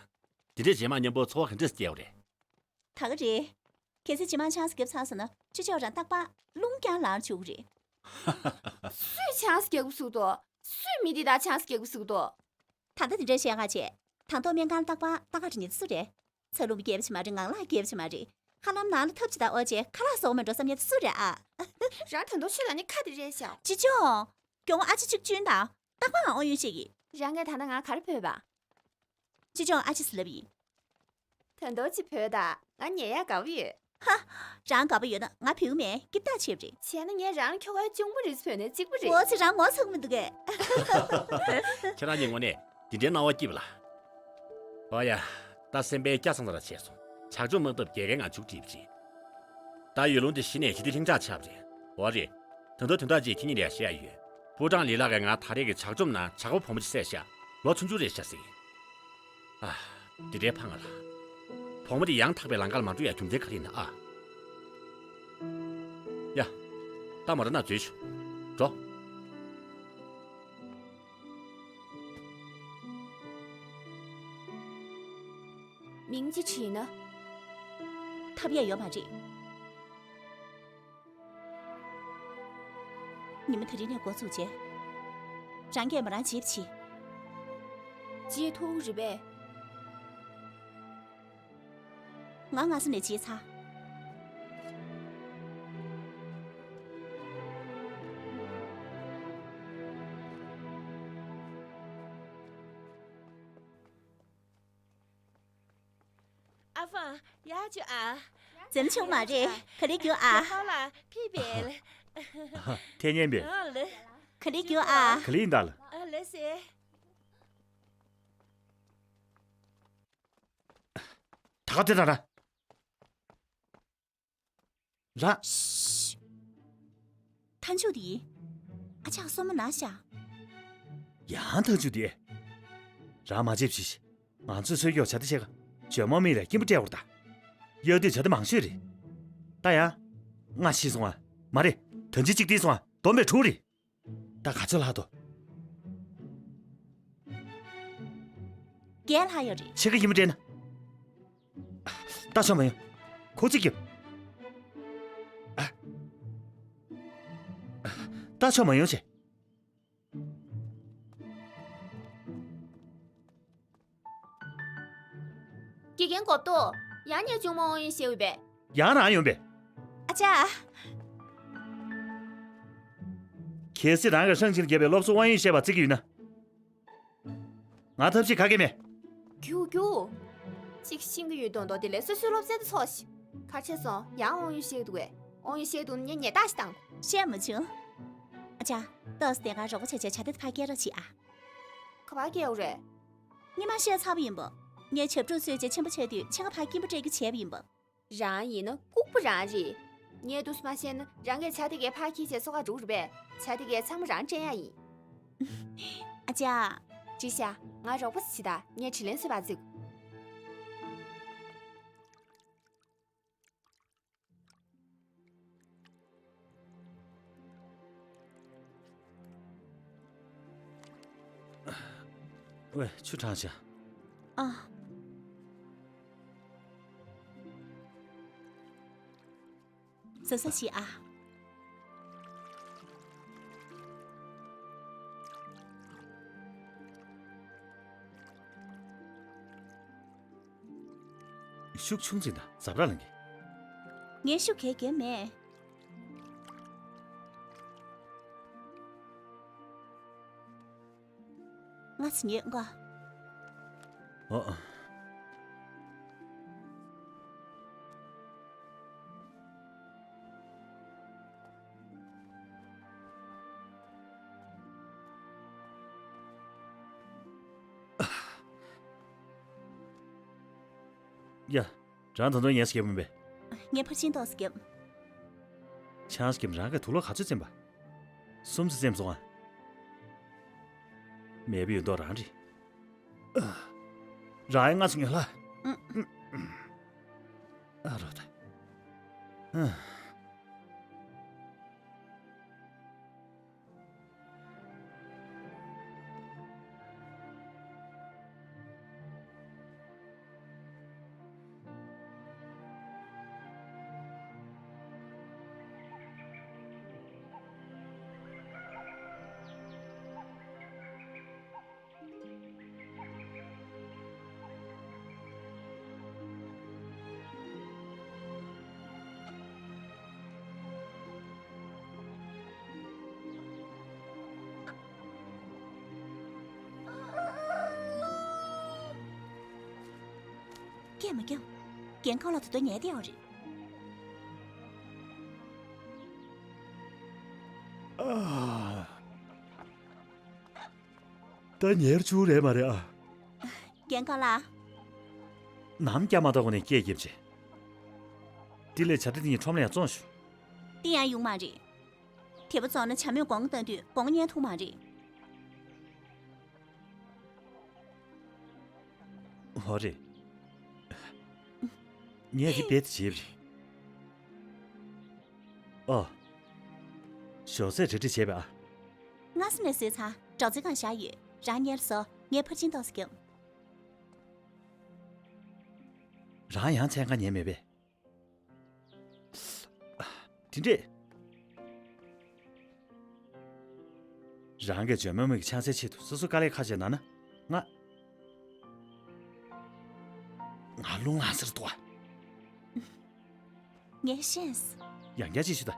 དེ་འདྲའི་རྗེས་མ་མཉམ་པོ་འཚོ་བ་ག་འདྲས་སྐྱེལ་བ་རེད། ད་ག་རེད། གལ་སྲིད་རྗེས་མ་ཆང་ས་བརྒྱབ་ཚར་སོང་ན་ཅོ་ཅོ་རང་རྟག་པར་རླུང་རྐྱང་ལངས་བཅུག་གི་རེད། སུས་ཆང་ས་རྒྱག་གི་བཟོ་འདུག་སུས་མི་འདི་དག་ཆང་ས་རྒྱག་གི་བཟོ་འདུག་ད་ལྟ་འདི་འདྲའི་བཤད་ཁ་བྱས། དང་ཐོག་སྨན་ཁང་རྟག་པར་རྟ་ཁ་རེ་ཉིད་སུ་རེད། ཚ་ལུ་མི་རྒྱབ་ཆི་མ་རེད། ངང་ལག་རྒྱབ་ཆི་མ་རེད། ཧ་ལམ་ནང་ལ་ཐབ་ཆི་དང་ཨོ་ཅེ་ཁ་ལག་བཟོ་མི་འགྲོ་བསམ་ཉེ་སུ་རེད་ཨ། རང་ད་དུང་ཆུ་ལ་ནི་ཁ་དེ་རེད་ཤག་ཅི་ཅོ། གྱོང་ཨ་ཅེ་གཅིག་བཅུན་དང་། རྟག་པར་ཨོ་ཡོན་ཤེས་ཀྱི། རང་གིས་ད་ལྟ་ང་ག་རེ་བོས་པ། ཅི་ཅོ་ཨ་ཅེ་སི་ལབ་ཡིན། ད་དུང་ཅི་བོས་ད། ང་ཉལ་ཡག་དགའ་པོ་ཡོད། ཧ། རང་དགའ་པོ་ཡོད་ན་ང་བུད་མེད་སྐྱིད་ཐག་ཆོད་པ་རེད། བྱས་ན་ངས་རང་ཁྱོ་གའི་གཅུང་པོ་རེད་བོས་ནས་གཅིག་པ་རེད། འོ་ཙི་རང་ངོ་ཚ་གི་མི་འདུག་གས། ཁྱེད་རང་གཉིས་དངོས་གནས་འདི་འདྲའི་སྣང་བ་སྐྱིད་པ་ལ། ཨོ་ཡ། ད་སེམས་པའི་སྐྱ་ཚང་ཚང་ར་བྱས་སོང་། ཇག་ཆོམ་དམག་འཐབ་རྒྱལ་ཁའི་ངང་མཇུག་སྒྲིལ་བ་རེད། ད་ཡུལ་ལུང་འདི་གཞི་ནས་ཞི་བདེ་ལྷིང་འཇགས་ཆགས་པ་རེད། འོ་རེད། ད་དུང་དོན་དག་ཅིག་ཁྱེད་གཉིས་ལ་བཤད་ཡ་ཡོད། པུ་ཀྲང་ལི་ལགས་ཀྱིས་ང་ད་རེས་ཀྱི་ཇག་ཆོམ་ནང་ཇག་པ་བུ་མོ་ཅིག་བསད་ཤག་ལོ་ཆུང་ཆུང་རེད་ཤག་ཟེར། ཨ། འདི་འདྲའི་ཕ་ང་ལ། བུ་མོ་དེ་ཡང་དག་པའི་ལམ་ཁར་མ་འགྲོ་ཡ་རྒྱུ་མཚན་ག་རེ་ཡིན་ན་ཨ། ཡ། ད་མོ་ཊ་ནང་འཛུལ་ཤོག་འགྲོ། མིང་ཅིག་བྲིས་ན། ཐབས་ཡས་ཡོད་མ་རེད། ཉི་མ་དེ་རིང་ནས་འགོ་བཙུགས་རྗེས། རང་གིས་མོ་རང་བརྗེད་པ་བྱེད། བརྗེད་ཐུབ་རེད་པས། ང་སྔ་ས་ནས་བརྗེད་ཚར། ཨ་ཧྥང་། ཡར་ཅིག་ཨ། འཛེམ་བྱུང་མ་རེད། ག་ལེར་རྒྱུགས་ཨ། ཧ་ལ་ཕི་བེལ། ཐལ་ཉན་པས། ཨ་ལེ། ག་ལེར་རྒྱུགས་ཨ། ག་ལེར་ཡིན་ད་ལ། ཨ་ལེ་སེ། ད་ག་དེ་ད་ད། ར། ཐན་ཆུ་དེ། ཨ་ཅག་སོ་མ་ན་ཤ། ཡང་ཐན་ཆུ་དེ། རང་མ་བརྗེད་ཤིག་ང་ཚོས་སྲོལ་གྱོག་བྱ་དེ་བྱེད་ག་ཇོ་མོ་མི་ར་སྐྱིན་པ་སྤྲད་བར་ད། གཡོ་དུས་བྱ་དེ་མང་ཤོས་རེད། ད་ཡ། ང་ཤི་སོང་ཨ། མ་རེད། དོན་ཆེ་གཅིག་བལྟས་སོང་ཨ། སྡོམ་པའི་དྲུག་རེད། ད་ག་ཚོད་ལྷག་འདུག་བརྒྱད་ལྷག་ཡོད་རེད། ཕྱེད་ཀ་ཡིན་པ་འདྲ་ན། ད་ཆོ་མ་ཡོང་། ཁོ་ཚིག་གྱིས། ད་ཆོ་མ་ཡོང་ཞེས། དགེ་རྒན་གོ་ཏོ། ཡང་ངས་གཅུང་མོ་དབང་ཡོད་བཤད་ཡོད་པས། ཡང་རང་ཡོང་པས། ཨ་ཅག་གལ་སྲིད་རང་གི་ཧྲང་ཆིང་ལ་བརྒྱབ་པའི་སློབ་གསོ་དབང་ཡོད་བཤད་པ་བརྩི་གི་ཡོད་ན། ང་ཐབས་ཤེས་ག་གེ་མེད། རྒྱུགས་རྒྱུགས། གཅིག་ཤེས་ཀྱི་ཡོད་མདོག་མདོག་དེ་ལས་སོ་སོའི་སློབ་ཚན་དུ་ཚོགས་ཤིག་ག་རེ་བྱས་སོང་། ཡང་དབང་ཡོད་བཤད་ཀྱི་འདུག་གས། དབང་ཡོད་བཤད་ཀྱི་འདུག་ན་ངས་ཉེས་རྟགས་ཤིག་བཏང་དགོས། བཤད་མ་བྱུང་། ཨ་ཅག་ཏོག་ཙམ་དེ་ག་རོགས་པ་བྱས་བྱས་བྱ་དེ་ཕར་སྐྱེལ་རོགས་བྱེད་ཨ། ག་པར་སྐྱེལ་དགོས་རེད། སྔོན་མ་བཤད་ཚར་བ་ཡིན་པ། ངས་བྱ་ཕྲུག་གསོས་རྗེས་ཆེན་པོ་བྱས་དུས་ཕྱེད་ཀ་ཕར་སྐྱིན་པ་སྤྲད་རྒྱུ་བྱས་པ་ཡིན་པ། རང་ཡིན་ན་ལྐུགས་པ་རང་རེད། ངས་འདུག་སེ་མ་བཤད་ན་རང་གིས་བྱ་དེ་གས་ཕར་འཁྱེར་བྱས་གསོ་ག་འགྲོ་གི་རེད་པས། བྱ་དེ་གས་ཚང་མ་རང་སྤྲད་ཡ་ཡིན། ཨ་ཅག་ཅི་བྱ། ང་རོགས་པ་བྱེད་ད། ངས་དྲིན་ལན་གསོས་པ་བརྩི། ཝེ། ཆུ་དྲངས་བྱ། ཨ། བཟོད་བཟོད་བྱེད་ཨ། ཤུགས་ཆུང་ཙམ་དང་ཛབ་ར་ལངས་གི། ངས་ཤུགས་གས་བརྒྱབ་མེད། ང་ཚོ་ཉོས་གོ། ཨོ། ཡ། རང་ད་དུང་ཡན་སྐྱབས་མིན་པས། ངས་ཕར་ཕྱིན་ཏོག་སྐྱབས། ཆང་སྐྱབས་རང་གི་དུག་ལོག་ག་ཚོད་བཙེམས་པ། གསུམ་ཙམ་བཙེམས་སོང་ཨ། མེད་པའི་ཡོད་མདོག་རང་རེད། རང་ཡང་ང་ཚོ་ཉོན་ལ། ཨ་རོ་ད། སྐད་མ་རྒྱབ། རྒན་ཁོང་ལ་ད་དུང་ཉལ་བསྡད་ཡོད་རེད། ཨ། ད་ཉལ་བཅུག་རེད་མ་རེད་ཨ། རྒན་ཁོང་ལ། ནམ་སྐྱ་མ་ཐག་གོ་ནས་སྐད་རྒྱབ་བྱས། དེ་ལས་བྱ་དེ་དེ་གཉིས་ཁྲོམ་ལ་ཡང་བཙོང་ཞུ། དེ་ཡང་ཡོང་མ་རེད། དེ་པ་བཙོང་ན་བྱ་མོས་སྒོང་བཏང་དུས་སྒོང་རྙེད་ཐུབ་མ་རེད། ཧོ་རེད། ངས་དེ་རྦད་དེ་བྱས་པ་རེད། ཨོ། ཞོགས་ཟས་གྲ་སྒྲིག་བྱས་པས་ཨ། སྔ་ས་ནས་བཟོས་ཚར། སྒྲོག་ཙེ་སྒང་བཞག་ཡོད། རང་ཉལ་སོང་། ངས་ཕར་ཕྱིན་ཏོག་ཙམ་བརྒྱབ། རང་ཡང་མཚན་ཁ་ཉན་མེད་པས། དེ་འདྲས། རང་གིས་ཇོ་མོ་མོ་གི་ཆང་སའི་ཆེད་དུ་སོ་སོ་དཀའ་ལས་ཁག་བྱས་ན་ན། ང་། ང་རླུང་ལངས་ཟེར་འདུག་ཨ། ངས་ཤེས། ཡང་བསྐྱར་ཅིག་ཞུ་ད།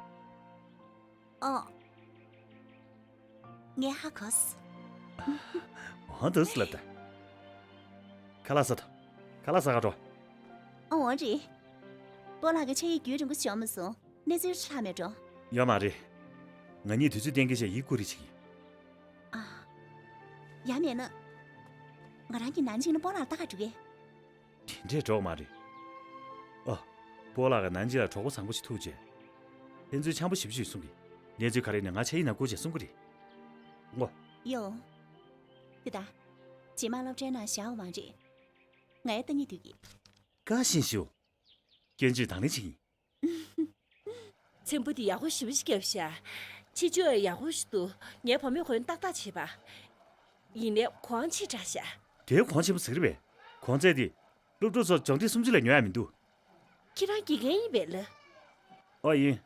ཨོ། ངས་ཧ་གོ་སོང་། འོ་འདུག་སེ་ལབ་ད། ཁ་ལག་ཟ་ད། ཁ་ལག་ཟ་ག་འགྲོ། ཨོ་འོ་རེད། སྤོ་ལགས་ཀྱི་ཆ་ཡིག་རྒྱུན་རིང་པོ་བྱུང་མ་སོང་། གནས་ཚུལ་ཆགས་མེད་འགྲོ། ཡོད་མ་རེད། ང་གཉིས་དུས་ཚོད་གཏན་འཁེལ་བྱས་ཡིག་བསྐུར་རེས་བྱེད་ཀྱི། ཨ། ཡང་མེད་ན། ང་རང་གིས་ནན་ཅིང་ལ་སྤོ་ལགས་ལྟ་ག་འགྲོ་གི། དེ་འདྲས་འགྲོ་གི་མ་རེད། ཨ། སྤོ་ལགས་ཀྱིས་ནན་ཅིང་ལ་གྲོགས་པོ་བཟང་པོ་ཞིག་ཐུག་རྗེས། ཕན་ཚུན་འཆམ་པོ་ཞེ་པོ་ཅིག་གསུང་གི། གནས་ཚུལ་ག་རེ་ནས་ང་ཆ་ཡིག་ནང་བསྐུར་བྱས་གསུང་གི་རེད། ངོ་། ཡོ། དེ་ད། རྗེས་མ་སློབ་གྲྭའི་ནང་བཞག་པ་མ་རེད། ང་ཡང་ལྟ་སྙིང་འདོད་ཀྱི། བཀའ་བཞིན་ཞུ། སྐྱོན་བརྗོད་དང་ལེན་བྱེད་ཀྱི་ཡིན། ཚེམ་བུ་འདི་ཡག་པོ་ཞེ་པོ་ཞིག་བརྒྱབ་ཤག་ཕྱི་ཕྱོགས་ཡག་པོ་ཞིག་འདུག་ངའི་བུ་མོས་གོན་ཏག་ཏག་བྱས་པ། ཡིན་ནའི་གོང་ཆེ་དྲགས་ཤག་དེའི་གོང་ཆེན་པོ་ཟིག་རེད་པས། གོང་ཚད་འདི། སློབ་ཕྲུག་ཚོ་སྦྱོང་ཁྲིད་སུམ་ཅུ་ལས་ཉོ་ཡ་མི་འདུག་ཁྱེད་རང་དགེ་རྒན་ཡིན་པས་ལ། ཨོ་ཡིན།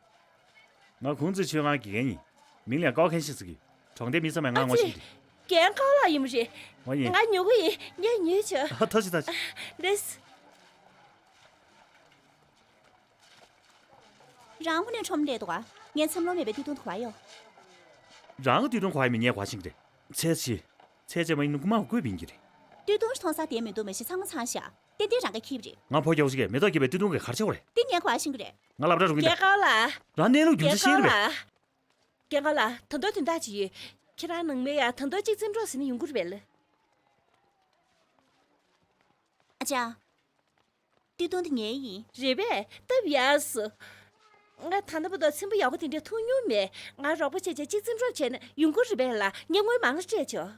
ང་ཁུང་ཙི་ཆོས་ཁང་དགེ་རྒན་ཡིན། མིང་ལ་ཀའོ་ཁན་ཤི་ཟེར་གི། གྲོང་སྡེའི་མི་ཚང་མས་ང་ཨ་ངོ་ཙི། ཤེས་ཀྱི་རེད། རྒན་ཀའོ་ལགས་ཡིན་པ་རེད། ཨོ་ཡིན། ང་ཉོ་གི་ཡིན། ངས་ཉོས་བྱོས། ཨ་ཐུགས་རྗེ་ཆེ། ཐུགས་རྗེ་ཆེ། ལེས། རང་དངོས་གནས་ཁྲོམ་སླེབས་འདུག་ག་ངས་ཚེམ་ལོང་མེད་པའི་སྟོད་ཐུང་དེ་གོན་ཡོད། རང་གི་སྟོད་ཐུང་གོན་ཡ་མིན་ངས་གོན་ཤེས་ཀྱི་རེད། ཚེ་ཆེ། ཚེ་ཆེ་མ་ཡིན་ན་རྐུ་མ་བརྐུས་པ་ཡིན་གྱི་རེད། སྟོད་ཐུང་མཐོང་ས་དེ་མི་འདུག་མི་ཤེས་ཚང་མ་ཚང་ཤག་ཏན་ཏན་རང་གིས་ཁྱེར་བ་རེད། ང་ཕོ་རྒྱག་ཤེས་ཀྱི་མེ་ཏོག་སྐྱེས་པའི་སྟོད་ཐུང་གིས་ག་རེ་བྱེད་དགོས་རེད། དེ་ངས་གོན་ཤེས་ཀྱི་རེད། ང་སློབ་གྲྭ་འགྲོ་གི་ཡིན་ད། རྒན་ཀའོ་ལགས། རང་གནས་ལུགས་རྒྱུ་མཚན་ཤེས་ཀྱི་རེད་པས། རྒན་ཀའོ་ལགས། ད་དུང་དོན་དག་ཅིག་ཡོད། ཁྱེད་རང་ནང་མི་ཡ་ད་དུང་གཅིག་འཛིན་གྲོགས་ཟེར་ན་ཡོང་གི་རེད་པས་ལ། ཨ་ཅག་སྟོད་ཐུང་དེ་ངའི་ཡིན། རེད་པས། སྟབས་ཡག་སོང་། ང་ད་ལྟ་བར་དུ་ཚེམ་བུ་ཡག་པོ་དེ་འདྲ་མཐོང་མྱོང་མེད། ང་རོགས་པ་བྱས་བྱས་གཅིག་འཛིན་གྲོགས་བྱས་ན་ཡོང་གི་རེད་པས་ལ། ངས་དངུལ་མང་ཙམ་སྤྲད་ཆོག་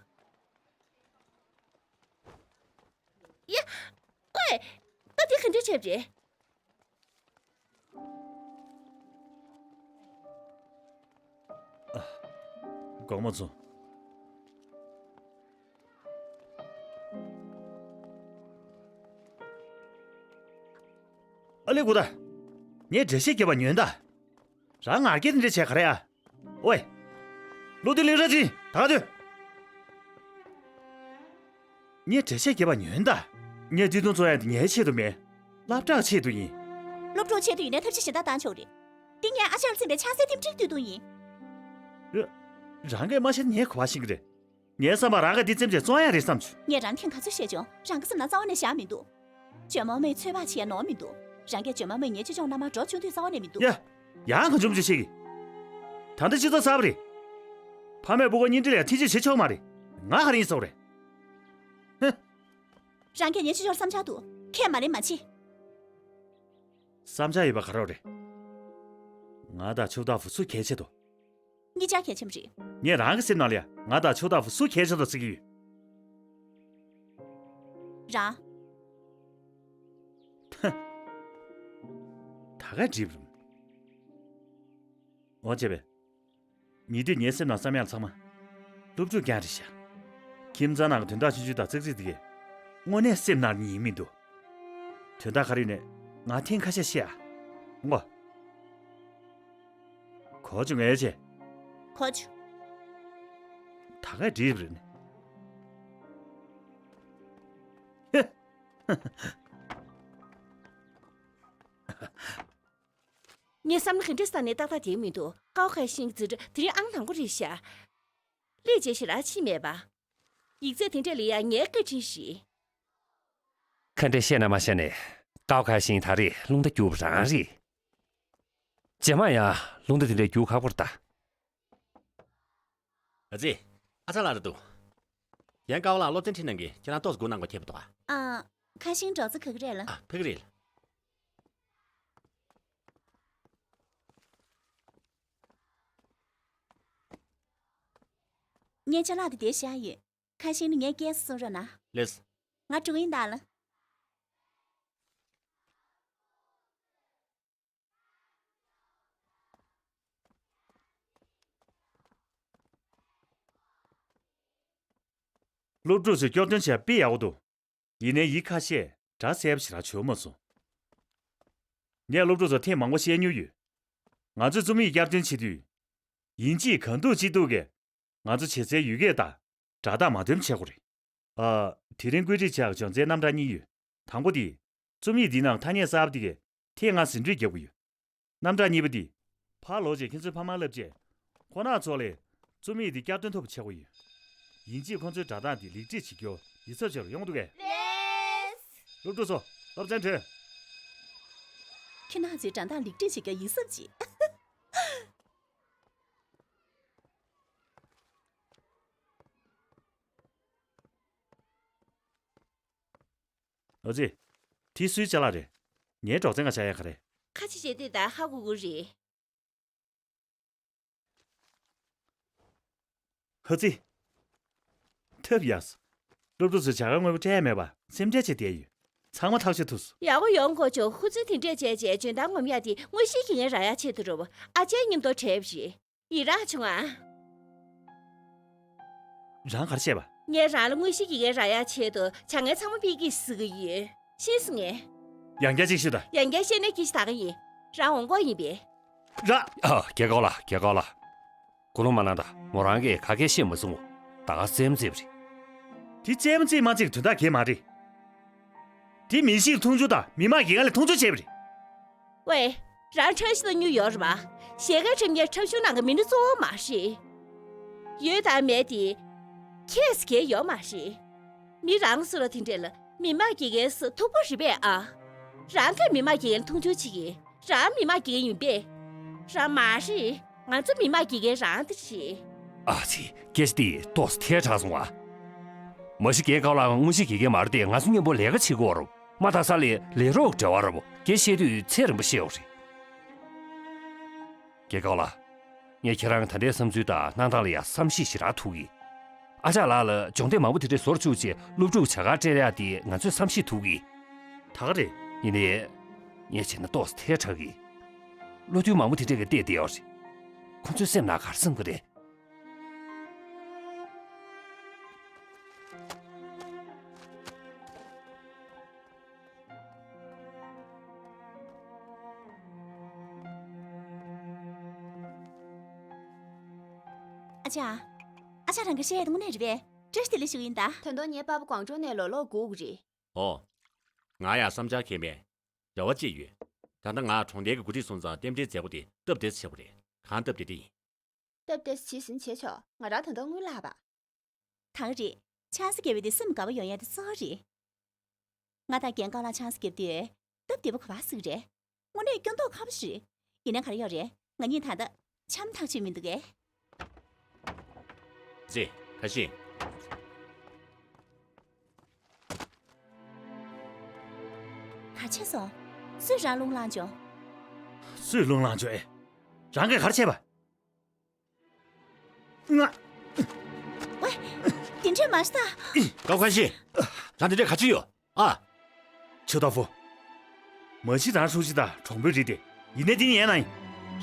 ཡ། ཨོའི། ད་དེ་ག་འདྲ་བྱས་པ་རེད། ཨ། དགོངས་པ་མཚོན། ཨ་ལེ་གུ་ད། ངས་འགྲེལ་བཤད་རྒྱབ་པ་ཉོན་ད། རང་ང་རྒྱལ་འདི་འདྲ་བྱས་ག་རེ་ཡ། ཨོའི། བློ་མཐུན་ལིང་ཧྲ་ཅིན་ད་ག་དུས། ངས་འགྲེལ་བཤད་རྒྱབ་པ་ཉོན་ད། ངས་སྟོད་ཐུང་བཙོང་ཡ་འདི་ངའི་ཆེད་དུ་མིན། སློབ་གྲྭའི་ཆེད་དུ་ཡིན། སློབ་ཕྲུག་ཆེད་དུ་ཡིན་ནའི་ཐབས་ཤེས་གཞན་དག་བཏང་ཆོག་རེད། འདི་ངས་ཨ་ཅག་ལ་འཚེམ་པའི་ཆང་སའི་ཐིམ་ཁྲིག་བཏུལ་དུ་ཡིན། རང་གིས་མ་ཤེས་ན་ངས་ག་པར་ཤེས་ཀྱི་རེད། ངའི་བསམ་པར་རང་གིས་འདི་འཚེམ་བྱས་བཙོང་ཡ་རེད་བསམ་བྱུང་། ངས་རང་ཐེངས་ག་ཚོད་བཤད་བྱུང་། རང་གི་སེམས་ནང་རྩ་བ་ནས་བཞག་མི་འདུག་ཇོ་མོ་མོས་ཚོད་དཔག་བྱེད་ཡ་ནོར་མི་འདུག་རང་གིས་ཇོ་མོ་མོས་ངའི་ཅོ་ཅོག་ནང་མར་འགྲོ་བཅུག་དུས་རྩ་བ་ནས་མི་འདུག་ཡ། ཡང་གང་བྱུང་བྱུང་བཤད་ཀྱི། ད་ལྟ་སྤྱི་ཚོགས་གསར་པ་རེད། ཕ་མས་སྤུ་གུ་གཉེན་སྒྲིག་ལ་ཐེ་ཇུས་བྱེད་ཆོག་མ་རེད། ང་ག་རེ་ཡིན་ཟེར་བ་རེད། ཧུ། རང་གིས་ངའི་ཅོ་ཅོག་བསམ་འཆར་འདུག་ཁས་མ་ལེན་མ་བྱེད། བསམ་འཆར་ཡོད་པ་ག་རེ་རེད། ང་དང་ཆུ་བདག་པོ་སུ་གལ་ཆེ་དོ། གཉིས་ཆ་གལ་ཆེན་པོ་རེད། ངས་རང་གི་སེམས་ནང་ལ་ཡ་ང་དང་ཆུ་བདག་པོ་སུ་གལ་ཆེ་དོ་བརྩི་གི་ཡོད། རང་། ད་ག་འགྲིག་རུང་། འོ་བྱས་པས། ཉེ་དུས་ངའི་སེམས་ནང་བསམ་ཡག་ཚང་མ། སློབ་ཕྲུག་རྐྱང་རེད་ཤག་ཁྱིམ་ཚང་ནང་གི་དོན་དག་ཆུང་ཆུང་དང་ཙག་ཙིག་དེ་གས། དངོས་གནས་སེམས་ནང་ཉན་མི་འདུག་དོན་དག་ག་རེ་ཡིན་ནའི་ང་ཐེངས་ཁ་ཤས་བཤད་ཨ། ངོ་། གོ་བྱུང་ངས་བྱས། གོ་བྱུང་། ད་ག་འགྲིག་རེད་ནི། ངའི་བསམ་བློ་ག་འདྲས་ས་ནས་ཏག་ཏག་བསྡད་མི་འདུག་ཀའོ་ཁ་ཤིང་གི་འཛིན་གྲྭ་དེ་རིང་ཨང་དང་པོ་རེད་ཤག་ལས་བྱེད་ཞིག་རག་ཕྱིན་མེད་པ། ཡིག་ཚད་དེ་འདྲས་ལ་ཡང་ངའི་བཀའ་དྲིན་ཞིག་ཁ་འདྲས་བཤད་ན་མ་བཤད་ནས་ཀའོ་ཁ་ཤིང་ད་རེས་རླུང་རྟ་རྒྱུག་པ་རང་རེད། རྗེས་མ་ཡང་རླུང་རྟ་དེ་འདྲས་རྒྱུག་ཁག་པོ་རེད་ད། ཨ་ཙི། ཨ་ཅག་ལགས་རེད་འདུག་ཡང་ཀའོ་ལགས་སློབ་ཚན་ཁྲིད་གནང་གི་ཁྱེད་རང་ཏོག་ཙམ་སྒུག་གནང་དགོས་ཁེལ་བ་འདུག་ཨ། ཨ། ཁ་ཤིང་སྒྲོག་རྩེ་ག་གི་རེད་ལ། ཨ། ཕ་གི་རེད་ལ། ངས་ཅ་ལག་དེ་འདིར་བཞག་ཡོད། ཁ་ཤིང་ནི་ངས་སྐྱེལ་སོང་རོགས་གནང་། ལེགས། ང་འགྲོ་གི་ཡིན་ད་ལ། སློབ་ཕྲུག་ཚོས་སྐྱོར་སྟོན་བྱས་དཔེ་ཡག་པོ་འདུག་ཡིན་ནའི་ཡིག་ཁ་ཤས་སྒྲ་གསལ་པོ་ཞེ་དྲག་བྱུང་མ་སོང་། ངས་སློབ་ཕྲུག་ཚོར་ཐེངས་མང་པོ་བཤད་མྱོང་ཡོད། ང་ཚོས་རྩོམ་ཡིག་བསྐྱར་སྟོན་བྱེད་དུས། ཡིན་གཅིག་གང་ཐུབ་ཅི་ཐུབ་ཀྱིས་ང་ཚོ་བྱེད་སའི་ཡུལ་སྐད་དང་སྒྲ་གདངས་མ་འདོན་བྱེད་དགོས་རེད། ཨ། དེ་རིང་བཀོད་སྒྲིག་བྱས་པའི་སྦྱོང་ཚན་རྣམ་གྲངས་གཉིས་ཡོད། དང་པོ་དེ། རྩོམ་ཡིག་འདིའི་ནང་ཐ་སྙད་གསར་པ་དེ་གས་ཐེངས་ལྔ་ཟིན་བྲིས་རྒྱག་དགོས་ཡོད། རྣམ་གྲངས་གཉིས་པ་འདི། ཕར་ལོག་རྗེས་ཁྱེད་ཚོའི་ཕ་མར་ལབ་རྗེས། ཁོ་རང་ཚོ་ལ་རྩོམ་ཡིག་འདི་བསྐྱར་སྟོན་ཐུབ་པ་བྱེད་དགོས་ཡོད། ཡིན་གཅིག་ཁོ་ཚོའི་སྒྲ་གདངས་འདི་ལེགས་སྒྲིག་བྱེད་རྒྱུར་ཡིད་གཟབ་བྱེད་རོགས། ཡོང་འདུག་གས། ལེགས། སློབ་ཕྲུག་ཚོ་སློབ་ཚན་གྲོལ། ཁྱེད་རང་ཚོའི་སྒྲ་གདངས་ལེགས་སྒྲིག་བྱེད་རྒྱུར་ཡིད་གཟབ་བྱེད། ཨ་ཙི། དེ་སུའི་ཅ་ལག་རེད། ངའི་སྒྲོག་ཙེ་ནང་བཞག་ཡག་ག་རེད། ཁ་ཆེ་བྱས་དུས་ད་ཧ་གོ་གི་རེད། ཧ་ཙི། ཐབས་ཡག་སོང་། སློབ་ཕྲུག་ཚོས་བྱ་དགའ་དངོས་པོ་སྤྲད་མེད་པར་སེམས་ཁྲལ་བྱས་བསྡད་ཡོད། ཚང་མ་ཐག་གཅོད་ཐུབ་སོང་། ཡག་པོ་ཡོང་གོ་ཆོག་ཧུ་ཙི་དེ་འདྲས་བྱས་རྗེས་འཇོན་ཐང་ངོམ་ཡག་དེ་དངོས་གཞིའི་དགེ་རྒན་རག་ཡག་ཆེད་དུ་རེད་པ། ཨ་ཅག་མཉམ་དུ་བྲལ་བ་རེད། ཡི་རངས་བྱུང་ཨ། རང་ག་རེ་བཤད་པ། ངས་རང་ལ་དངོས་གཞིའི་དགེ་རྒན་རག་ཡག་ཆེད་དུ་བྱ་ངན་ཚང་མ་སྤེལ་གྱིས་ཟེར་གྱི་ཡོད། ཤེས་སོང་ངས། ཡང་བསྐྱར་ཅིག་ཞུ་དང་། ཡང་བསྐྱར་བཤད་ན་སྐད་ཆ་ད་ག་ཡིན། རང་འོང་གོ་ཡིན་པས། ར། ཨ། རྒྱལ་ཁབ་ལགས། རྒྱལ་ཁབ་ལགས། སྐུ་ལུང་མ་གནང་དང་། མོ་རང་གིས་ག་གེ་བཤད་མ་སོང་ངོ་། ད་ག་རྩེད་མོ་རྩེ་བ་རེད། དེ་རྩེད་མོ་རྩེ་མ་རྩེ་གི་དོན་དག་གང་ཡང་མ་རེད། དེ་མི་གཤིས་མཐོང་ཆུང་དང་མི་དམངས་ཀྱི་ངལ་ལ་མཐོང་ཆུང་བྱས་པ་རེད། ཝེ། རང་ཁྲམ་གཞུང་ནང་ཉུལ་ཡོད་རེད་པ། ཞལ་ཁ་འཁྲབ་མཁན་ཁྲམ་གཞུང་ནང་གི་མི་སྣ་གཙོ་བོ་མ་རེད། ཡོད་དང་མེད་དེ། ཁྱེད་ཀྱི་ཡོད་མ་རེད། མི་རང་སུ་ལ་དེ་འདྲས་ལ་མི་དམངས་ཀྱི་ངལ་སུ་ཐུག་པ་རེད་པས་ཨ། རང་གིས་མི་དམངས་ཀྱི་ངལ་མཐོང་ཆུང་བྱེད་ཀྱི། རང་མི་དམངས་ཀྱི་ངལ་ཡིན་པས། རང་མ་རེད། ང་ཚོ་མི་དམངས་ཀྱི་ངལ་རང་དེ་རེད། ཨ་ཙི། སྐད་ཆ་འདི་ཏོག་ཙམ་ཐལ་དྲགས་སོང་ཨ། མ་གཞི་རྒྱལ་ཁབ་ལགས་དངོས་གཞིའི་དགེ་རྒན་མ་རེད་དེ། ང་ཚོ་མཉམ་པོ་ལས་ཀ་བྱེད་དགོས་རེད། མ་དག་ས་ལས་ལས་རོགས་འབྲེལ་བ་རེད་པ། སྐད་བཤད་དུས་ཚད་རན་པོ་བཤད་དགོས་རེད། རྒྱལ་ཁབ་ལགས། ངས་ཁྱེད་རང་ད་ལྟའི་བསམ་ཚུལ་དང་གནང་སྟངས་ལ་ཡང་བསམ་ཤེས་ཞེ་དྲག་ཐུབ་ཀྱི། ཨ་ཅག་ལགས་ལ་སྦྱོང་ཚན་མང་པོ་དེ་འདྲས་བཟོ་བཅུག་བྱས་སློབ་ཕྲུག་བྱ་དགའ་སྤྲད་ཡག་དེ་ང་ཚོས་བསམ་ཤེས་ཐུབ་ཀྱི། ད་ག་རེད། ཡིན་ནའི། ངས་བྱས་ན་ཏོག་ཙམ་ཐལ་དྲགས་ཀྱི། བློ་མཐུན་མང་པོ་དེ་འདྲས་ཀྱིས་བལྟས་བསྡད་ཡོད་རེད། ཁོ་ཚོའི་སེམས་ནང་ག་རེ་བསམ་གྱི་རེད། ཨ་ཅག་ཨ་ཅག་རང་གིས་བཤད་ཡག་དེ་དངོས་གནས་རེད་པས། བཀྲ་ཤིས་བདེ་ལེགས་ཞུ་གི་ཡིན་ད། ད་དུང་ངའི་པ་ཕ་གོང་ཆུང་ནས་ལོག་ལོག་སྒུག་གི་རེད། ཨོ། ང་ཡང་བསམ་འཆར་གང་ཡང་མེད། རེ་བ་ཅིག་ཡོད། ད་ལྟ་ང་གྲོང་རྡལ་གྱི་འགོ་ཁྲིད་སོང་ཙང་རྟེན་འབྲེལ་མཛད་སྒོ་དེ་སྟབས་བདེ་ཙམ་བྱེད་དགོས་རེད། གང་སྟབས་བདེ་བདེ་ཡིན། སྟབས་བདེ་ཙམ་བྱས་ཟིན་བྱས་ཆོག་ང་རང་ད་དུང་དངུལ་ལྷག་པ། ད་ག་རེད། ཆང་ས་བརྒྱབ་པ་དེ་སེམས་དགའ་པོ་ཡོང་ཡ་དེ་གཙོ་བོ་རེད། ང་དང་རྒན་རྒན་ལགས་ཆང་ས་བརྒྱབ་དུས་སྟབས་བདེ་པོ་ག་པར་ཟིག་རེད། དངོས་གནས་སྐྱོན་མདོག་ཁ་པོ་ཞིག་རེད། ཡིན་ན་ག་རེ་ཡོད་རེད། ང་གཉིས་ད་ལྟ་འཆམ་ཐག་ཆོད་མི་འདུག་གས། ཙེ། ཁ་ཤས། ག་བྱས་སོང་། སུས་རང་རླུང་བླངས་བྱུང་། སུས་རླུང་བླངས་བྱུང་ཨེ། རང་གིས་ག་རེ་བྱས་པ། ང་། ཝེ། དེ་འདྲས་མ་ཤི་ད། ཀའོ་ཁ་ཤི། རང་དེ་འདྲས་ག་ཅི་ཡོད་ཨ། ཆོས་ཏོ་ཧྥུ། མ་གཞི་རང་ཧྲུའུ་ཅི་དང་གྲོང་པོའི་རིགས་དེ་ཡིན་ནའི་འདི་ཉན་ན་ཡིན།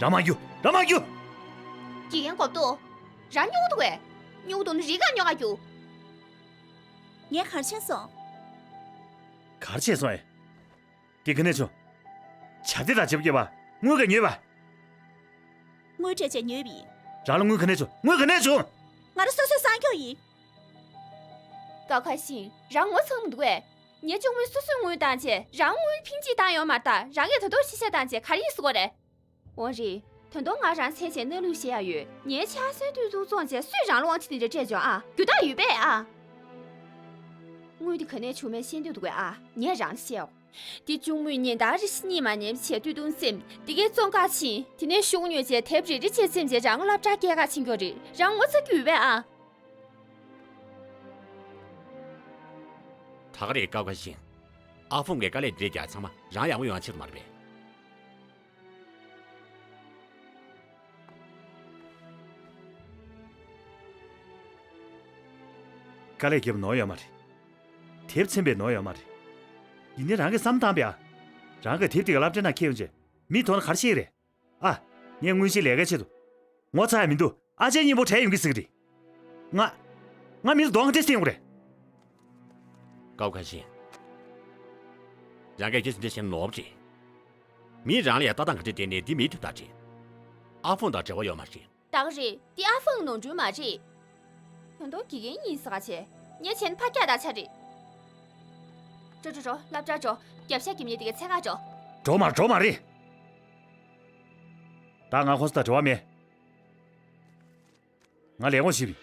རང་མ་རྒྱུག་རང་མ་རྒྱུག་དགེ་རྒན་གོ་ཏོ། རང་སྨྱོ་གི་འདུག་གས། སྨྱོ་གི་འདུག་ན་རི་ཁར་སྨྱོ་ག་རྒྱུག་ངས་ག་རེ་བྱས་སོང་། ག་རེ་བྱས་སོང་ཨེ། འདི་ག་ནས་བྱུང་། བྱ་དེ་དང་བྱེད་པ་སྐྱེས་པ། དངུལ་ག་ཉོས་པ། དངུལ་སྤྲད་བྱས་ཉོས་པ་ཡིན། རང་ལ་དངུལ་ག་ནས་བྱུང་། དངུལ་ག་ནས་བྱུང་། ང་རང་སོ་སོའི་སྲ་མཁྱོག་ཡིན། ཀའོ་ཁ་ཤིན། རང་ངོ་ཚ་མི་འདུག་གས། ངའི་གཅུང་མོས་སོ་སོའི་དངུལ་བཏང་བྱས་རང་དངུལ་ཕིང་ཅིག་བཏང་ཡོད་མ་རེད་ད། རང་གིས་ད་དུང་ཤི་ཤ་བཏང་བྱས་ག་རེ་ཡིན་ཟེར་གོ་རེད། འོ་རེད། ད་དུང་ང་རང་ཚད་ཆེན་སྣ་ལུག་བཤད་ཡ་ཡོད། ངའི་ཆ་སོན་དུས་ཚོད་བཙོང་བྱས་སུས་རང་ལ་དབང་ཆ་དེ་འདྲ་སྤྲད་བྱུང་ཨ། རྒྱུ་དག་ཡོད་པས་ཨ། དངུལ་དེ་ག་ནས་བྱུང་མིན་ཤེས་འདོད་འདུག་གས་ཨ། ངས་རང་ལ་བཤད་འོ། དེ་གཅུང་མོས་ཉིན་ལྟར་རེ་བཞིན་གཉིད་མ་ཉལ་བྱས་སྟོད་ཐུང་སེམས་དེ་གའི་བཙོང་ག་ཕྱིན། དེ་ནས་ཤོག་ཉོས་བྱས་དེབ་རེ་རེ་བྱས་འཚེམ་བྱས་རང་སློབ་གྲྭར་སྐྱེལ་ག་ཕྱིན་གྱི་ཡོད་རེད། རང་ངོ་ཚ་གི་ཡོད་པས་ཨ། ད་ག་རེད་ཀའོ་ཁ་ཤིན། ཨ་ཧྥུང་གིས་དཀའ་ལས་འདི་འདྲས་རྒྱག་ཚང་མ་རང་ཡག་པོ་ཡོང་ཆེད་དུ་མ་རེད་པས། དཀའ་ལས་བརྒྱབ་ནོར་ཡོད་མ་རེད། དེབ་འཚེམ་པའི་ནོར་ཡོད་མ་རེད། ཡིན་ནའི་རང་གིས་བསམ་བཏང་པས་ཨ། རང་གིས་དེབ་དེ་ག་སློབ་གྲྭའི་ནང་འཁྱེར་ཡོང་བྱས་མིའི་ཐོག་ན་ག་རེ་བཤད་ཀྱི་རེད། ཨ། ངས་དངོས་གཞིའི་ལས་ཀའི་ཆེད་དུ། ངོ་ཚ་ཡ་མི་འདུག་ཨ་ཅེ་སྙིང་པོ་བྲལ་ཡོང་གི་ཟེར་གི་རེད། ང་། ང་མི་ལ་གདོང་ག་འདྲས་སེ་ཡོང་གི་རེད། ཀའོ་ཁ་ཤིན། རང་གིས་རྒྱུ་ཟིན་འདྲ་བྱས་ན་ནོར་བ་རེད། མིས་རང་ལ་ཡ་ལྟ་སྟངས་ག་འདྲས་བསྟན་ནའི་འདི་མིའི་ཐུགས་ཐག་རེད། ཨ་ཧྥུང་དང་འབྲེལ་བ་ཡོད་མ་རེད། ད་ག་རེད། འདི་ཨ་ཧྥུང་ནོར་འཁྲུལ་མ་རེད། ད་དུང་དགེ་རྒན་ཡིན་ཟེར་ག་བྱས། ངས་བྱས་ན་ཕར་སྐྱག་བཏང་ཆ་རེད། འགྲོ་འགྲོ་འགྲོ་སློབ་གྲྭར་འགྲོ། རྒྱབ་ཤ་རྒྱབ་མཁན་དེ་གའི་འཚོལ་ག་འགྲོ། འགྲོ་མ་འགྲོ་མ་རེད། ད་ང་ཁོང་ཚོ་དང་འབྲེལ་བ་མེད། ང་ལས་ངོ་ཤེས་པ་ཡིན།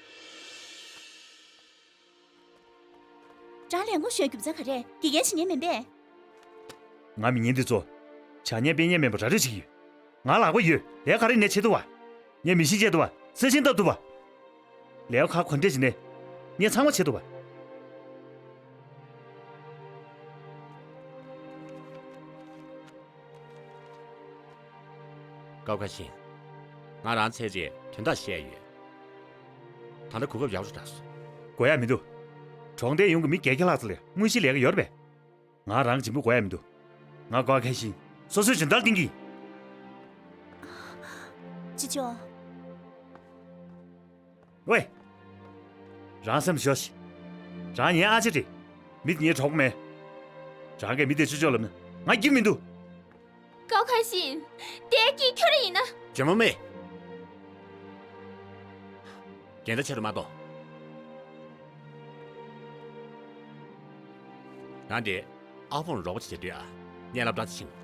རང་ལས་ངོ་ཤེས་རྒྱུ་མཚན་ག་རེ། དགེ་རྒན་བྱེད་མཁན་མིན་པས། ང་མི་ངན་འདི་ཚོ། བྱ་ངན་སྤེལ་མཁན་མིན་པ་ར་སྤྲོད་བྱེད་ཀྱི་ཡོད། ང་ལག་པ་ཡོད། ལས་ག་རེ་ནས་བྱེད་ཐུབ་པ། ངས་མི་ཤིང་བཅད་ཐུབ་པ། ས་ཞིང་བཏབ་ཐུབ་པ། ལས་ཁག་ག་འདྲས་བྱེད་ནས། ངས་ཚང་མ་བྱེད་ཐུབ་པ། ཀའོ་ཁ་ཤིན། ང་རང་ཚད་རྗེས་དོན་དག་བཤད་ཡོད། ད་ལྟ་གོ་སྐབས་ཡག་པོ་རག་སོང་། དགོས་ཡ་མི་འདུག་གྲོང་སྡེ་ཡོངས་ཀྱི་མི་བརྒྱད་བརྒྱ་ལྷག་ཙམ་ལ་དངོས་གཞིའི་ལས་ཀ་ཡོད་རེད་པས། ང་རང་གཅིག་པུ་དགོས་ཡ་མི་འདུག་ང་ཀའོ་ཁ་ཤིན། སོ་སོའི་སྦྱོང་བརྡར་བསྟན་གྱི་ཡིན། ཅི་ཅོ། ཝེ། རང་སེམས་ཞོག་ཤིག་རང་ངའི་ཨ་ཅེ་རེད། མི་དེ་ངའི་གྲོགས་པོ་མེད། རང་གིས་མི་དེ་ཅོ་ཅོ་ལབ་ན་ང་སྐྱིད་མི་འདུག་ཀའོ་ཁ་ཤིན། དེ་སྐྱིད་ཁྱོད་རང་ཡིན་ན། ཇོ་མོ་མེ། འགལ་ཟླ་ཆེ་རུ་མ་གཏོང་། ང་འདི་ཨ་ཧྥུང་རོགས་པ་བྱེད་འདོད་ཨ། ངས་སློབ་གྲྭ་ཕྱིན།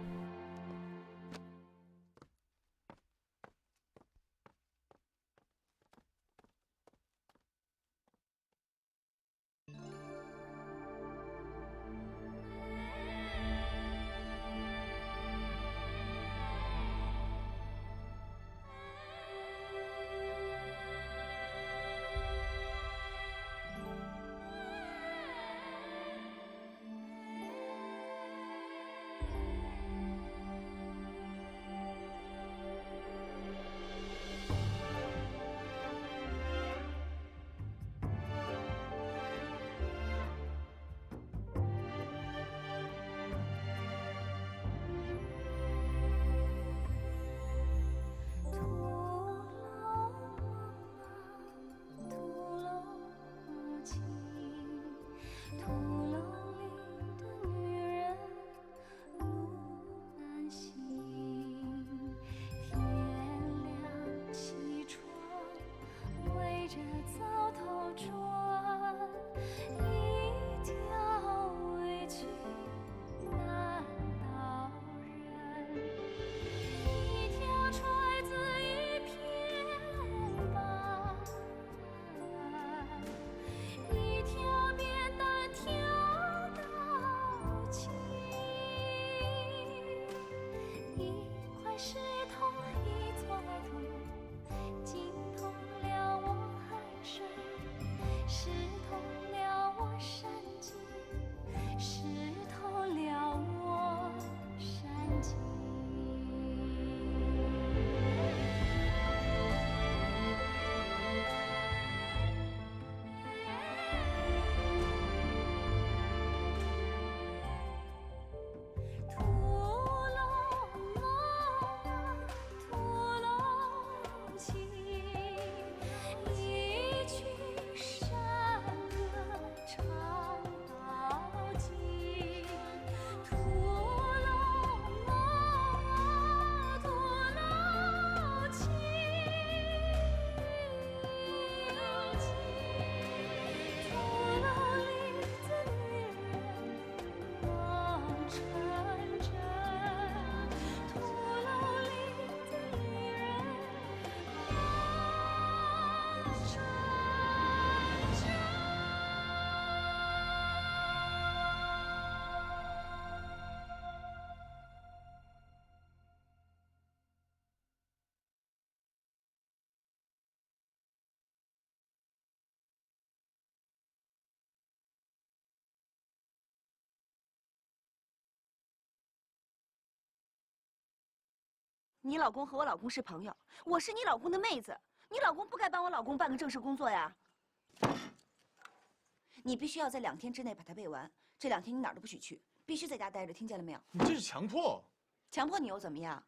你老公和我老公是朋友，我是你老公的妹子，你老公不该帮我老公办个正式工作呀。你必须要在两天之内把它背完，这两天你哪儿都不许去，必须在家待着，听见了没有？你这是强迫。强迫你又怎么样？